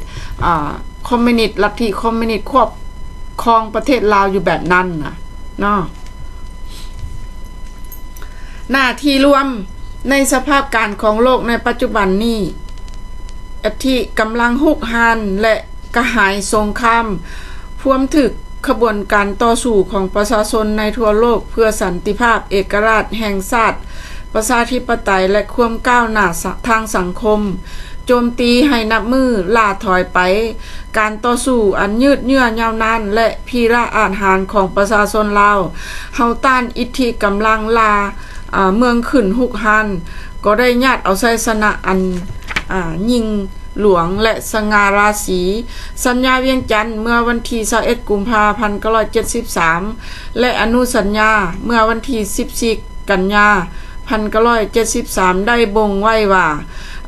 ອາ ຄອມມິວນິດ, ລັດທິຄອມມິວນິດຄວບຄອງປະເທດລາວຢູ່ແບບນັ້ນນະເນາະ. ໜ້າທີ່ລວມໃນສະພາບການຂອງໂລກໃນປັດຈຸບັນນີ້ ອາທິກຳລັງຮຸກຮານ ແລະ ກະຫາຍສົງຄາມ ພວມຖືກຂະບວນການຕໍ່ສູ້ຂອງປະຊາຊົນໃນທົ່ວໂລກເພື່ອສັນຕິພາບ, ເອກະລາດແຫ່ງຊາດ, ປະຊາທິປະໄຕ ແລະ ຄວາມກ້າວໜ້າສະ ທາງສັງຄົມ ໂຈມຕີໃຫ້ນັບມື້ລ້າຖອຍໄປ. ການຕໍ່ສູ້ອັນຍືດເຍື້ອຍາວນານ ແລະ ພິລະອາດຫານຂອງປະຊາຊົນລາວ ເຮົາຕ້ານອິດທິກຳລັງລ່າ ອາ ເມືອງຂຶ້ນຮຸກຮານ ກໍໄດ້ຍາດເອົາໄຊຊະນະອັນ ອາ ຍິ່ງຫຼວງ ແລະ ສະຫງ່າລາສີ. ສັນຍາວຽງຈັນ ເມື່ອວັນທີຊາວເອັດ ກຸມພາ ພັນເກົ້າຮ້ອຍເຈັດສິບສາມ ແລະ ອະນຸສັນຍາ ເມື່ອວັນທີສິບສີ່ ກັນຍາ ພັນເກົ້າຮ້ອຍເຈັດສິບສາມ ໄດ້ບົ່ງໄວ້ວ່າ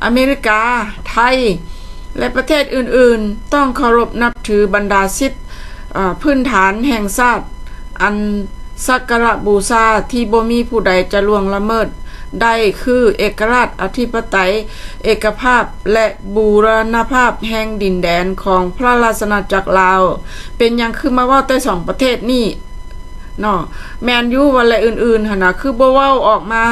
ອາເມລິກາ, ໄທ ແລະ ປະເທດອື່ນໆ ຕ້ອງເຄົາລົບນັບຖືບັນດາສິດ ອາ ພື້ນຖານແຫ່ງຊາດ ອັນສັກກາລະບູຊາທີ່ບໍ່ມີຜູ້ໃດຈະລ່ວງລະເມີດໄດ້ ຄືເອກະລາດ, ອະທິປະໄຕ, ເອກະພາບ ແລະ ບູລະນະພາບແຫ່ງດິນແດນຂອງພະລາຊະອານາຈັກລາວ. ເປັນຫຍັງຄືມາເວົ້າແຕ່ສອງປະເທດນີ້? ເນາະ ແມ່ນຢູ່ວ່າ ແລະ ອື່ນໆຫັ້ນນະ ຄືບໍ່ເວົ້າອອກມາ?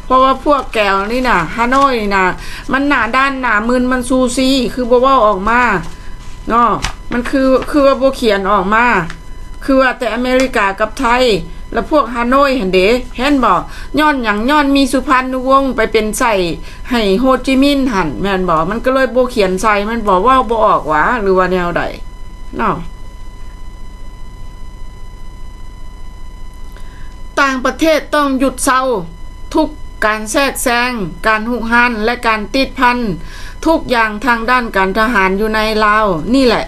ເພາະວ່າພວກແກວນີ້ນະ ຮາໂນ້ຍນີ້ນະ ມັນໜ້າດ້ານໜ້າມຶນ ມັນຊູຊີ ຄືບໍ່ເວົ້າອອກມາເນາະ? ມັນຄື ຄືວ່າບໍ່ຂຽນອອກມາ? ຄືວ່າແຕ່ອາເມລິກາກັບໄທ ແລະ ພວກຮາໂນ້ຍຫັ້ນເດ ເຫັນບໍ່? ຍ້ອນຫຍັງ? ຍ້ອນມີສຸພານຸວົງໄປເປັນໃສ່ໃຫ້ໂຮຈິມິນຫັ້ນ ແມ່ນບໍ່? ມັນກໍເລີຍບໍ່ຂຽນໃສ່ ແມ່ນບໍ່? ເວົ້າບໍ່ອອກຫວາ ຫຼືວ່າແນວໃດເນາະ? ຕ່າງປະເທດຕ້ອງຢຸດເຊົາທຸກການແຊກແຊງ, ການຮຸກຮານ ແລະ ການຕິດພັນທຸກຢ່າງທາງດ້ານການທະຫານຢູ່ໃນລາວນີ້ແຫຼະ.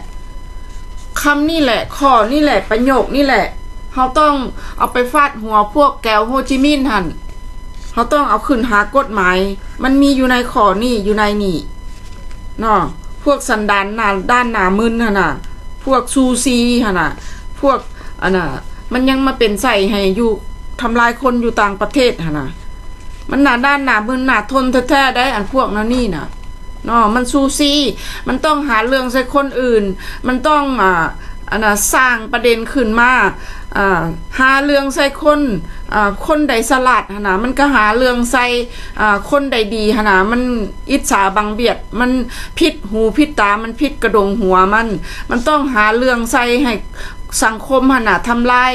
ຄຳນີ້ແຫຼະ, ຂໍ້ນີ້ແຫຼະ, ປະໂຫຍກນີ້ແຫຼະ, ເຮົາຕ້ອງເອົາໄປຟາດຫົວພວກແກວໂຮຈິມິນຫັ້ນ. ເຮົາຕ້ອງເອົາຂຶ້ນຫາກົດໝາຍ. ມັນມີຢູ່ໃນຂໍ້ນີ້, ຢູ່ໃນນີ້ເນາະ. ພວກສັນດານໜ້າດ້ານໜ້າມຶນຫັ້ນນະ, ພວກຊູຊີຫັ້ນນະ, ພວກອັນນ່າ ມັນຍັງມາເປັນໃສ່ໃຫ້ຢູ່ ທຳລາຍຄົນຢູ່ຕ່າງປະເທດຫັ້ນນະ. ມັນໜ້າດ້ານໜ້າມຶນໜ້າທົນແທ້ໆໄດ໋ ອັນພວກແນວນີ້ນະເນາະ. ມັນຊູຊີ ມັນຕ້ອງຫາເລື່ອງໃສ່ຄົນອື່ນ, ມັນຕ້ອງ ອ່າ ອັນນ່າ ສ້າງປະເດັນຂຶ້ນມາ ອ່າ ຫາເລື່ອງໃສ່ຄົນ ອ່າ ຄົນໃດສະຫຼາດຫັ້ນນະ ມັນກໍຫາເລື່ອງໃສ່ ອ່າ ຄົນໃດດີຫັ້ນນະ ມັນອິດສາບັງບຽດ ມັນຜິດຫູຜິດຕາ ມັນຜິດກະດົງຫົວມັນ ມັນຕ້ອງຫາເລື່ອງໃສ່ໃຫ້ສັງຄົມຫັ້ນນະ ທຳລາຍ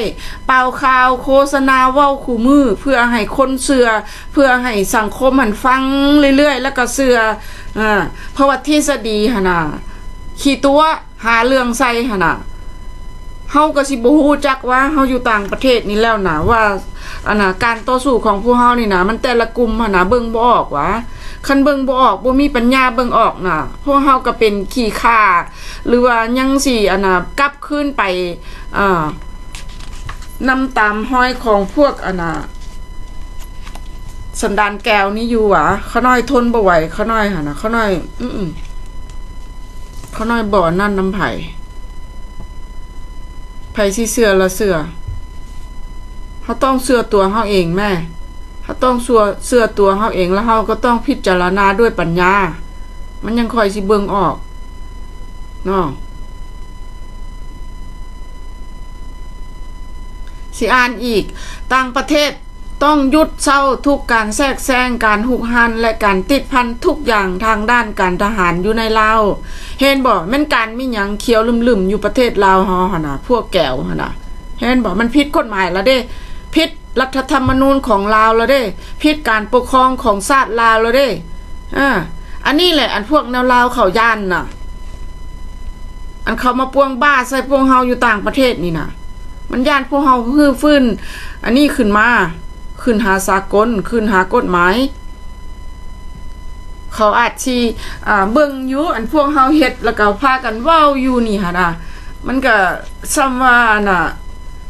ປ່າວຂ່າວ ໂຄສະນາ ເວົ້າຄູ່ມື້ ເພື່ອໃຫ້ຄົນເຊື່ອ ເພື່ອໃຫ້ສັງຄົມຫັ້ນຟັງເລື້ອຍໆ ແລ້ວກໍເຊື່ອ ເອີ ເພາະວ່າທິດສະດີຫັ້ນນະ ຂີ້ຕົວະ ຫາເລື່ອງໃສ່ຫັ້ນນະ. ເຮົາກໍຊິບໍ່ຮູ້ຈັກວ່າເຮົາຢູ່ຕ່າງປະເທດນີ້ແລ້ວນະ ວ່າ ອັນນະ ການຕໍ່ສູ້ຂອງພວກເຮົານີ້ນະ ມັນແຕ່ລະກຸ່ມຫັ້ນນະ ເບິ່ງບໍ່ອອກຫວາ? ຄັນເບິ່ງບໍ່ອອກ ບໍ່ມີປັນຍາເບິ່ງອອກນະ ພວກເຮົາກໍເປັນຂີ້ຂ້າ ຫຼືວ່າຍັງຊິ ອັນນ່າ ກັບຄືນໄປ ເອີ ນຳຕາມຮອຍຂອງພວກ ອັນນ່າ ສັນດານແກວນີ້ຢູ່ຫວາ? ຂ້ານ້ອຍທົນບໍ່ໄຫວ ຂ້ານ້ອຍຫັ້ນນະ ຂ້ານ້ອຍ ອື ຂ້ານ້ອຍບໍ່ອັນນັ້ນນຳໃຜ. ໃຜຊິເຊື່ອລະເຊື່ອ. ເຮົາຕ້ອງເຊື່ອຕົວເຮົາເອງແມ້. ເຮົາຕ້ອງເຊື່ອ ເຊື່ອຕົວເຮົາເອງ ແລ້ວເຮົາກໍຕ້ອງພິຈາລະນາດ້ວຍປັນຍາ. ມັນຍັງຄ່ອຍຊິເບິ່ງອອກເນາະ. ຊິອ່ານອີກ, ຕ່າງປະເທດ ຕ້ອງຢຸດເຊົາທຸກການແຊກແຊງ, ການຮຸກຮານ ແລະ ການຕິດພັນທຸກຢ່າງທາງດ້ານການທະຫານຢູ່ໃນລາວ. ເຫັນບໍ່? ແມ່ນການມີຫຍັງຂຽວລຶ້ມໆຢູ່ປະເທດລາວເຮົາຫັ້ນນະ, ພວກແກວຫັ້ນນະ. ເຫັນບໍ່? ມັນຜິດກົດໝາຍລະເດ້, ຜິດລັດຖະທຳມະນູນຂອງລາວລະເດ້, ຜິດການປົກຄອງຂອງຊາດລາວລະເດ້. ອາ ອັນນີ້ແຫຼະ ອັນພວກແນວລາວເຂົາຢ້ານນະ. ອັນເຂົາມາປ່ວງບ້າໃສ່ພວກເຮົາຢູ່ຕ່າງປະເທດນີ້ນະ, ມັນຢ້ານພວກເຮົາຮື້ຟື້ນອັນນີ້ຂຶ້ນມາ, ຂຶ້ນຫາສາກົນ, ຂຶ້ນຫາກົດໝາຍ. ເຂົາອາດຊິ ອ່າ ເບິ່ງຢູ່ ອັນພວກເຮົາເຮັດ ແລ້ວກໍພາກັນເວົ້າຢູ່ນີ້ຫັ້ນນະ, ມັນກໍສ່ຳວ່າ ອັນນ່າ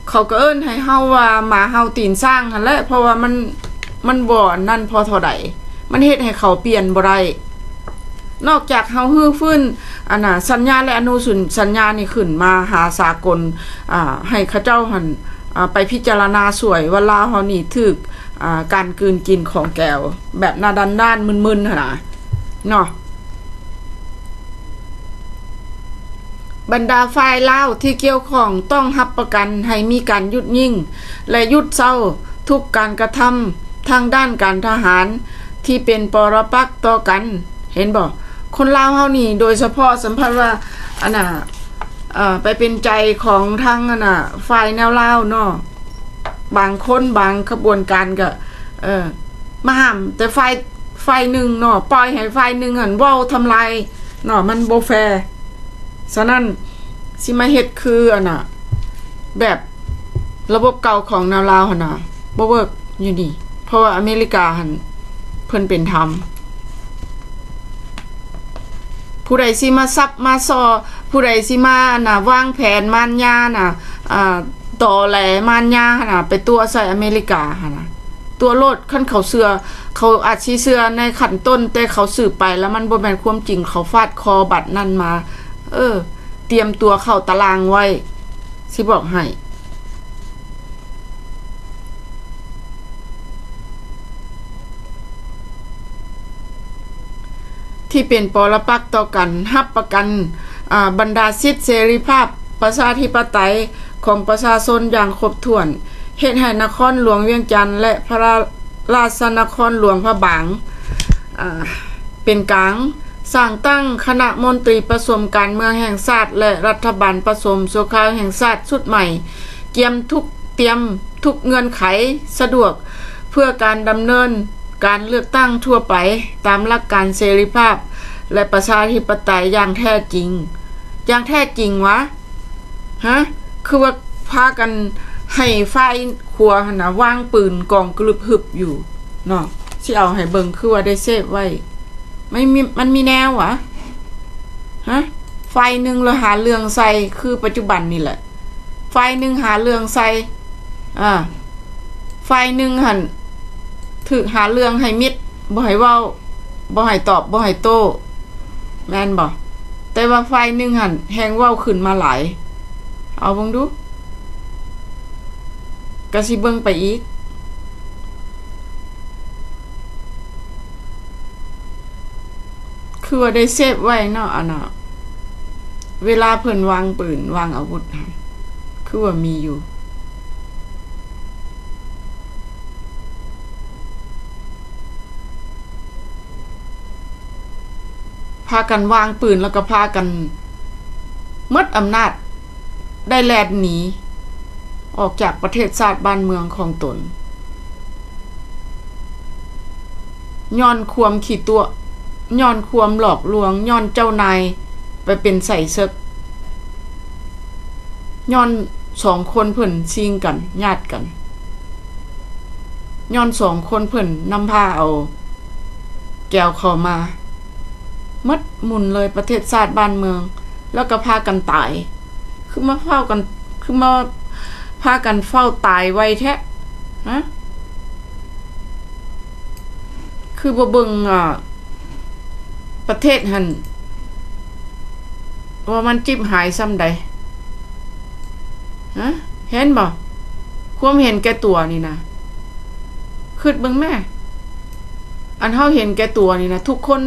ເຂົາກໍເອີ້ນໃຫ້ເຮົາວ່າໝາເຫົ່າຕີນຊ້າງຫັ້ນແຫຼະ, ເພາະວ່າມັນ ມັນບໍ່ອັນນັ້ນພໍເທົ່າໃດ, ມັນເຮັດໃຫ້ເຂົາປ່ຽນບໍ່ໄດ້. ນອກຈາກເຮົາຮື້ຟື້ນ ອັນນ່າ ສັນຍາ ແລະ ອະນຸສັນ ສັນຍານີ້ຂຶ້ນມາຫາສາກົນ ອ່າ ໃຫ້ເຂົາເຈົ້າຫັ້ນ ອ່າ ໄປພິຈາລະນາຊ່ວຍວ່າລາວເຮົານີ້ຖືກ ອ່າ ການກືນກິນຂອງແກວແບບໜ້າດ້ານໆ ມຶນໆ ຫັ້ນນະເນາະ. ບັນດາຝ່າຍລາວທີ່ກ່ຽວຂ້ອງຕ້ອງຮັບປະກັນໃຫ້ມີການຢຸດຍິງ ແລະ ຢຸດເຊົາທຸກການກະທຳທາງດ້ານການທະຫານທີ່ເປັນປໍລະປັກຕໍ່ກັນ. ເຫັນບໍ່? ຄົນລາວເຮົານີ້ ໂດຍສະເພາະສຳພັດວ່າ ອັນນ່າ ເອີ ໄປເປັນໃຈຂອງທາງ ອັນນ່າ ຝ່າຍແນວລາວເນາະ, ບາງຄົນບາງຂະບວນການກໍ ເອີ ມາຫ້າມແຕ່ຝ່າຍ ຝ່າຍໜຶ່ງເນາະ, ປ່ອຍໃຫ້ຝ່າຍໜຶ່ງຫັ້ນເວົ້າທຳລາຍເນາະ, ມັນບໍ່ແຟ. ສະນັ້ນ ຊິມາເຮັດຄື ອັນນ່າ ແບບລະບົບເກົ່າຂອງແນວລາວຫັ້ນນະ ບໍ່ເວີກຢູ່ນີ້, ເພາະວ່າອາເມລິກາຫັ້ນເພິ່ນເປັນທຳ. ຜູ້ໃດຊິມາຊັບມາຊໍ, ຜູ້ໃດຊິມາ ອັນນ່າ ວາງແຜນມານຍານະ ອ່າ ຕໍແຫຼມານຍາຫັ້ນນະ ໄປຕົວະໃສ່ອາເມລິກາຫັ້ນນະ. ຕົວະໂລດ, ຄັນເຂົາເຊື່ອ ເຂົາອາດຊິເຊື່ອໃນຂັ້ນຕົ້ນ, ແຕ່ເຂົາສືບໄປແລ້ວມັນບໍ່ແມ່ນຄວາມຈິງ, ເຂົາຟາດຄໍບັດນັ້ນມາ. ເອີ ຕຽມຕົວເຂົ້າຕາລາງໄວ້, ຊິບອກໃຫ້. ທີ່ເປັນປໍລະປັກຕໍ່ກັນ, ຮັບປະກັນ ອາ ບັນດາສິດເສລີພາບປະຊາທິປະໄຕຂອງປະຊາຊົນຢ່າງຄົບຖ້ວນ, ເຮັດໃຫ້ນະຄອນຫຼວງວຽງຈັນ ແລະ ພະລາຊະນະຄອນຫຼວງພະບາງ ອາ ເປັນກາງ, ສ້າງຕັ້ງຄະນະມົນຕີປະຊຸມການເມືອງແຫ່ງຊາດ ແລະ ລັດຖະບານປະຊຸມຊົ່ວຄາວແຫ່ງຊາດຊຸດໃໝ່, ກຽມທຸກ ຕຽມທຸກເງື່ອນໄຂສະດວກເພື່ອການດຳເນີນການເລືອກຕັ້ງທົ່ວໄປຕາມຫຼັກການເສລີພາບ ແລະ ປະຊາທິປະໄຕຢ່າງແທ້ຈິງ. ຢ່າງແທ້ຈິງຫວາ? ຮະ? ຄືວ່າພາກັນໃຫ້ຝ່າຍຂວາຫັ້ນນະ ວາງປືນກອງກຶບຮຶບຢູ່ເນາະ, ຊິເອົາໃຫ້ເບິ່ງ ຄືວ່າໄດ້ເຊບໄວ້. ມັນມີ ມັນມີແນວຫວາ? ຮະ? ຝ່າຍໜຶ່ງລະຫາເລື່ອງໃສ່ ຄືປັດຈຸບັນນີ້ແຫຼະ. ຝ່າຍໜຶ່ງຫາເລື່ອງໃສ່ ອາ ຝ່າຍໜຶ່ງຫັ້ນຖືກຫາເລື່ອງໃຫ້ມິດ, ບໍ່ໃຫ້ເວົ້າ, ບໍ່ໃຫ້ຕອບ, ບໍ່ໃຫ້ໂຕ້ ແມ່ນບໍ່? ແຕ່ວ່າຝ່າຍໜຶ່ງຫັ້ນແຮ່ງເວົ້າຂຶ້ນມາຫຼາຍ. ເອົາເບິ່ງດູ, ກະຊິເບິ່ງໄປອີກ. ຄືວ່າໄດ້ເຊບໄວ້ເນາະ ອັນນ່າ ເວລາເພິ່ນວາງປືນວາງອາວຸດຫັ້ນ ຄືວ່າມີຢູ່. ພາກັນວາງປືນ ແລ້ວກໍພາກັນໝົດອຳນາດ ໄດ້ແລ່ນໜີອອກຈາກປະເທດຊາດບ້ານເມືອງຂອງຕົນ ຍ້ອນຄວາມຂີ້ຕົວະ, ຍ້ອນຄວາມຫຼອກລວງ, ຍ້ອນເຈົ້ານາຍໄປເປັນໄສ້ເສິກ, ຍ້ອນສອງຄົນເພິ່ນຊິງກັນ, ຍາດກັນ, ຍ້ອນສອງຄົນເພິ່ນນຳພາເອົາ ແກວເຂົ້າມາໝົດໝຸ່ນເລີຍ ປະເທດຊາດບ້ານເມືອງ ແລ້ວກໍພາກັນຕາຍ. ຄືມາເຝົ້າກັນ ຄືມາພາກັນເຝົ້າຕາຍໄວແທ້ ຮະ? ຄືບໍ່ເບິ່ງ ອ່າ ປະເທດຫັ້ນ ວ່າມັນຈິບຫາຍສ່ຳໃດ ຮະ? ເຫັນບໍ່? ຄວາມເຫັນແກ່ຕົວນີ້ນະ ຄິດເບິ່ງແມ້. ອັນເຮົາເຫັນແກ່ຕົວນີ້ນະ ທຸກຄົນ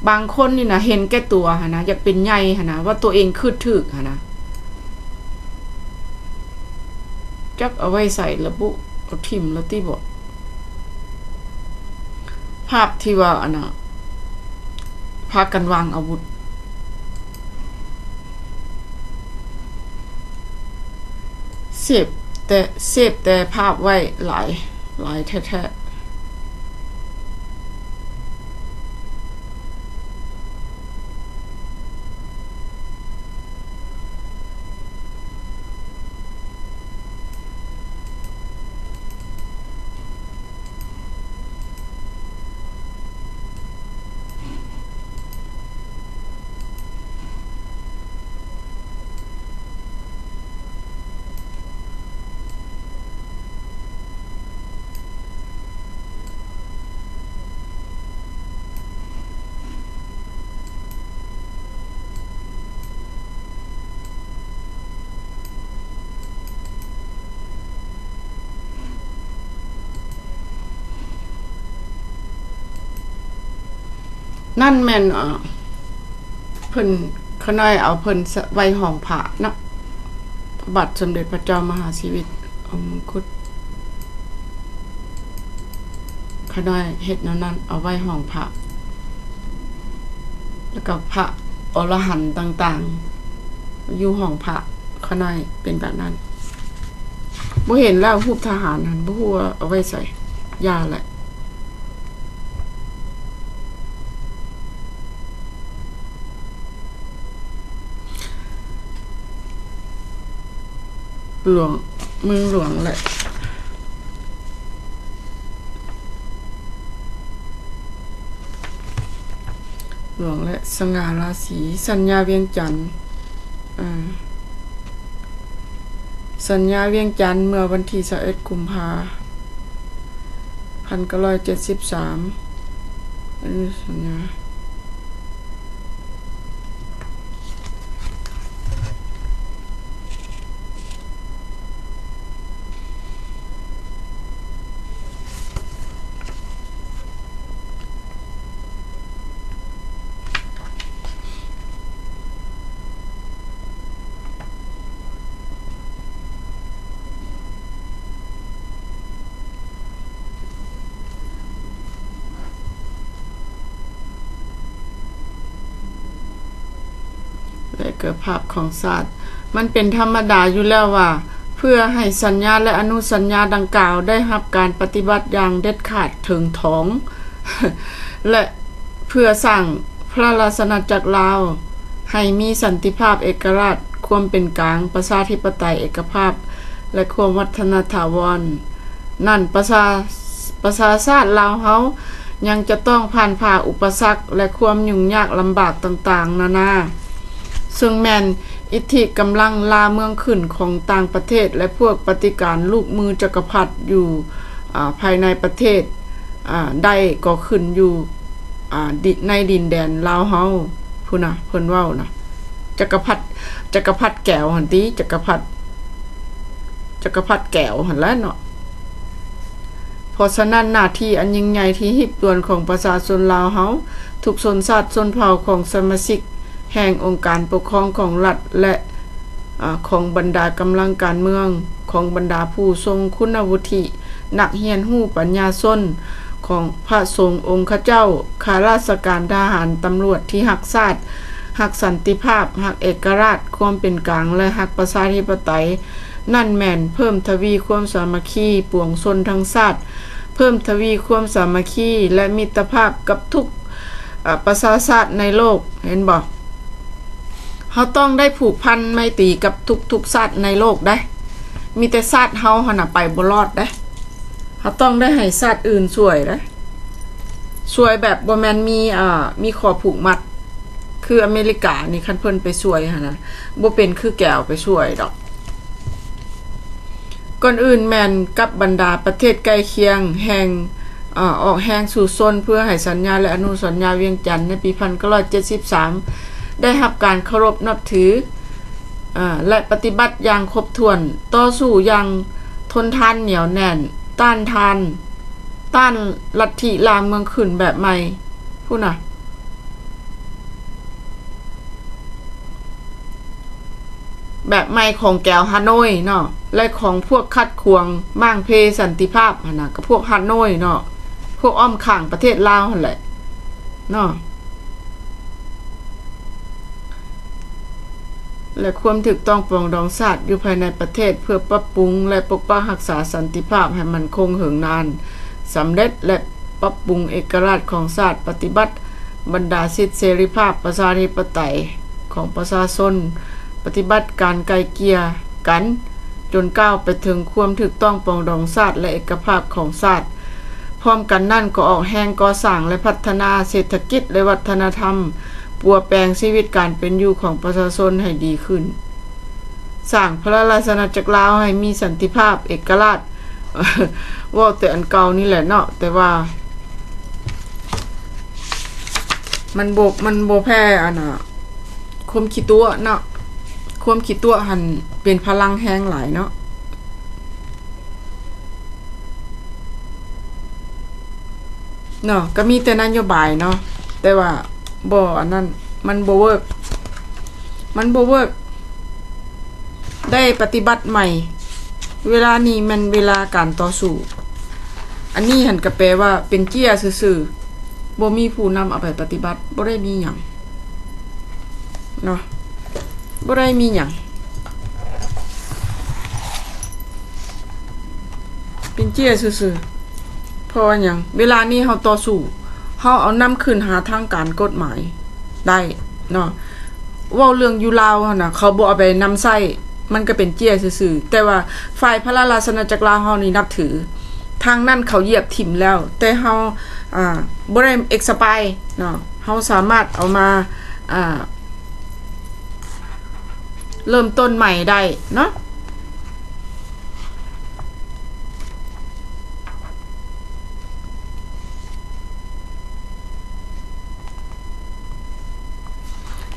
ບາງຄົນນີ້ນະ ເຫັນແກ່ຕົວຫັ້ນນະ ຢາກເປັນໃຫຍ່ຫັ້ນນະ ວ່າຕົວເອງຄິດຖືກຫັ້ນນະ. ຈັກເອົາໄວ້ໃສລະບຸ ເອົາຖິ້ມລະຕິບໍ? ພາບທີ່ວ່າ ອັນນ່າ ພາກັນວາງອາວຸດ ເສບແຕ່ ເສບແຕ່ພາບໄວ້ຫຼາຍ ຫຼາຍແທ້ໆ. ນັ້ນແມ່ນ ເອີ ເພິ່ນ ຂ້ານ້ອຍເອົາເພິ່ນໄວ້ຫ້ອງພະເນາະ ພະບາດສົມເດັດພະເຈົ້າມະຫາຊີວິດອົງມົງຄຸດ. ຂ້ານ້ອຍເຮັດແນວນັ້ນ ເອົາໄວ້ຫ້ອງພະ ແລ້ວກໍພະອໍລະຫັນຕ່າງໆ ຢູ່ຫ້ອງພະ ຂ້ານ້ອຍເປັນແບບນັ້ນ. ບໍ່ເຫັນແລ້ວ ຮູບທະຫານຫັ້ນ ບໍ່ຮູ້ວ່າເອົາໄວ້ໃສ ຢ່າແຫຼະ. ຫຼວງ ເມືອງຫຼວງແຫຼະ ຫຼວງ ແລະ ສະຫງ່າລາສີ. ສັນຍາວຽງຈັນ ເອີ ສັນຍາວຽງຈັນ ເມື່ອວັນທີຊາວເອັດ ກຸມພາ ພັນເກົ້າຮ້ອຍເຈັດສິບສາມ ອະນຸສັນຍາ ແລະ ກໍພາບຂອງຊາດ. ມັນເປັນທຳມະດາຢູ່ແລ້ວວ່າ ເພື່ອໃຫ້ສັນຍາ ແລະ ອະນຸສັນຍາດັ່ງກ່າວໄດ້ຮັບການປະຕິບັດຢ່າງເດັດຂາດເຖິງຖອງ ແລະ ເພື່ອສ້າງພະລາຊະອານາຈັກລາວໃຫ້ມີສັນຕິພາບ, ເອກະລາດ, ຄວາມເປັນກາງ, ປະຊາທິປະໄຕ, ເອກະພາບ ແລະ ຄວາມວັດທະນະຖາວອນນັ້ນ, ປະຊາ ປະຊາຊາດລາວເຮົາຍັງຈະຕ້ອງຜ່ານຜ່າອຸປະສັກ ແລະ ຄວາມຫຍຸ້ງຍາກລຳບາກຕ່າງໆນານາ, ເຊິ່ງແມ່ນອິດທິກຳລັງລ່າເມືອງຂຶ້ນຂອງຕ່າງປະເທດ ແລະ ພວກປະຕິການລູກມືຈັກກະພັດຢູ່ ອາ ພາຍໃນປະເທດ ອາ ໄດ້ກໍຂຶ້ນຢູ່ ອາ ດິ ໃນດິນແດນລາວເຮົາພຸ້ນນະ ເພິ່ນເວົ້ານະ ຈັກກະພັດ ຈັກກະພັດແກວຫັ້ນຕິ ຈັກກະພັດ ຈັກກະພັດແກວຫັ້ນແຫຼະເນາະ. ເພາະສະນັ້ນ ໜ້າທີ່ອັນຍິ່ງໃຫຍ່ທີ່ຮີບດ່ວນຂອງປະຊາຊົນລາວເຮົາ ທຸກຊົນຊາດຊົນເຜົ່າ ຂອງສະມາຊິກແຫ່ງອົງການປົກຄອງຂອງລັດ ແລະ ອາ ຂອງບັນດາກຳລັງການເມືອງ, ຂອງບັນດາຜູ້ຊົງຄຸນນະວຸດທິ, ນັກຮຽນຮູ້ປັນຍາຊົນ, ຂອງພະສົງອົງຄະເຈົ້າ, ຂ້າລາຊະການ, ທະຫານ, ຕຳຫຼວດທີ່ຮັກຊາດ, ຮັກສັນຕິພາບ, ຮັກເອກະລາດ, ຄວາມເປັນກາງ ແລະ ຮັກປະຊາທິປະໄຕ ນັ້ນແມ່ນເພີ່ມທະວີຄວາມສາມັກຄີປວງຊົນທັງຊາດ, ເພີ່ມທະວີຄວາມສາມັກຄີ ແລະ ມິດຕະພາບກັບທຸກ ອາ ປະຊາຊາດໃນໂລກ. ເຫັນບໍ່? ເຮົາຕ້ອງໄດ້ຜູກພັນໄມຕີກັບທຸກໆຊາດໃນໂລກໄດ໋. ມີແຕ່ຊາດເຮົາຫັ້ນນະໄປບໍ່ລອດໄດ໋. ເຮົາຕ້ອງໄດ້ໃຫ້ຊາດອື່ນຊ່ວຍໄດ໋. ຊ່ວຍແບບບໍ່ແມ່ນມີ ເອີ ມີຂໍ້ຜູກມັດ ຄືອາເມລິການີ້ ຄັນເພິ່ນໄປຊ່ວຍຫັ້ນນະ ບໍ່ເປັນຄືແກວໄປຊ່ວຍດອກ. ກ່ອນອື່ນແມ່ນກັບບັນດາປະເທດໃກ້ຄຽງແຫ່ງ ເອີ ອອກແຮງສູ້ຊົນເພື່ອໃຫ້ສັນຍາ ແລະ ອະນຸສັນຍາວຽງຈັນໃນປີພັນເກົ້າຮ້ອຍເຈັດສິບສາມ ໄດ້ຮັບການເຄົາລົບນັບຖື ເອີ ແລະ ປະຕິບັດຢ່າງຄົບຖ້ວນ, ຕໍ່ສູ້ຢ່າງທົນທານໜຽວແໜ້ນ, ຕ້ານທານ, ຕ້ານລັດທິລ່າເມືອງຂຶ້ນແບບໃໝ່ພຸ້ນນະ. ແບບໃໝ່ຂອງແກວຮາໂນ້ຍເນາະ ແລະ ຂອງພວກຂັດຂວາງມ້າງເພສັນຕິພາບຫັ້ນນະ ກໍພວກຮາໂນ້ຍເນາະ ພວກອ້ອມຂ້າງປະເທດລາວຫັ້ນແຫຼະເນາະ ແລະ ຄວາມຖືກຕ້ອງປອງດອງຊາດຢູ່ພາຍໃນປະເທດ ເພື່ອປັບປຸງ ແລະ ປົກປັກຮັກສາສັນຕິພາບໃຫ້ໝັ້ນຄົງເຫິງນານ ສຳເລັດ ແລະ ປັບປຸງເອກະລາດຂອງຊາດ, ປະຕິບັດບັນດາສິດເສລີພາບປະຊາທິປະໄຕຂອງປະຊາຊົນ, ປະຕິບັດການໄກ່ເກ່ຍກັນ ຈົນກ້າວໄປເຖິງຄວາມຖືກຕ້ອງປອງດອງຊາດ ແລະ ເອກະພາບຂອງຊາດ. ພ້ອມກັນນັ້ນກໍອອກແຮງກໍ່ສ້າງ ແລະ ພັດທະນາເສດຖະກິດ ແລະ ວັດທະນະທຳ, ປົວແປງຊີວິດການເປັນຢູ່ຂອງປະຊາຊົນໃຫ້ດີຂຶ້ນ, ສ້າງພະລາຊະອານາຈັກລາວໃຫ້ມີສັນຕິພາບ ເອກະລາດ, ເວົ້າແຕ່ອັນເກົ່ານີ້ແຫຼະເນາະ, ແຕ່ວ່າມັນບໍ່ ມັນບໍ່ແພ້ອັນນ່າ ຄວາມຂີ້ຕົວະເນາະ, ຄວາມຂີ້ຕົວະຫັ້ນເປັນພະລັງແຮງຫຼາຍເນາະ ເນາະ, ກໍມີແຕ່ນະໂຍບາຍເນາະ, ແຕ່ວ່າບໍ່ອັນນັ້ນ ມັນບໍ່ເວີກ ມັນບໍ່ເວີກ. ໄດ້ປະຕິບັດໃໝ່. ເວລານີ້ແມ່ນເວລາການຕໍ່ສູ້. ອັນນີ້ຫັ້ນກໍແປວ່າເປັນເຈ້ຍຊື່ໆ, ບໍ່ມີຜູ້ນຳເອົາໄປປະຕິບັດ, ບໍ່ໄດ້ມີຫຍັງເນາະ, ບໍ່ໄດ້ມີຫຍັງ, ເປັນເຈ້ຍຊື່ໆ. ເພາະວ່າຫຍັງ? ເວລານີ້ເຮົາຕໍ່ສູ້, ເຮົາເອົານຳຂຶ້ນຫາທາງການກົດໝາຍໄດ້ເນາະ. ເວົ້າເລື່ອງຢູ່ລາວຫັ້ນນະ ເຂົາບໍ່ເອົາໄປນຳໃຊ້, ມັນກໍເປັນເຈ້ຍຊື່ໆ, ແຕ່ວ່າຝ່າຍພະລາລາຊະອານາຈັກລາວເຮົານີ້ນັບຖື, ທາງນັ້ນເຂົາຢຽບຖິ້ມແລ້ວ, ແຕ່ເຮົາ ອ່າ ບໍ່ໄດ້ expire ເນາະ, ເຮົາສາມາດເອົາມາ ອ່າ ເລີ່ມຕົ້ນໃໝ່ໄດ້ເນາະ.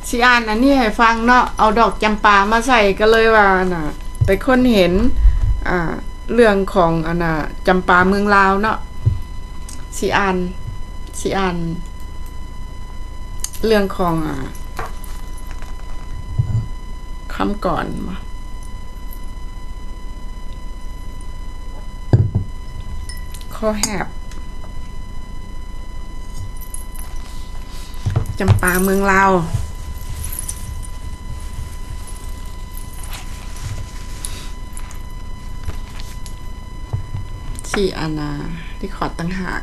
ຊິອ່ານອັນນີ້ໃຫ້ຟັງເນາະ, ເອົາດອກຈຳປາມາໃສ່ ກໍເລີຍວ່າອັນນ່າ ໄປຄົ້ນເຫັນ ອ່າ ເລື່ອງຂອງອັນນ່າ ຈຳປາເມືອງລາວເນາະ. ຊິອ່ານ ຊິອ່ານເລື່ອງຂອງ ອ່າ ຄຳກອນບໍ? ຂໍ້ແຮບ ຈຳປາເມືອງລາວ ທີ່ອັນນ່າ record ຕ່າງຫາກ.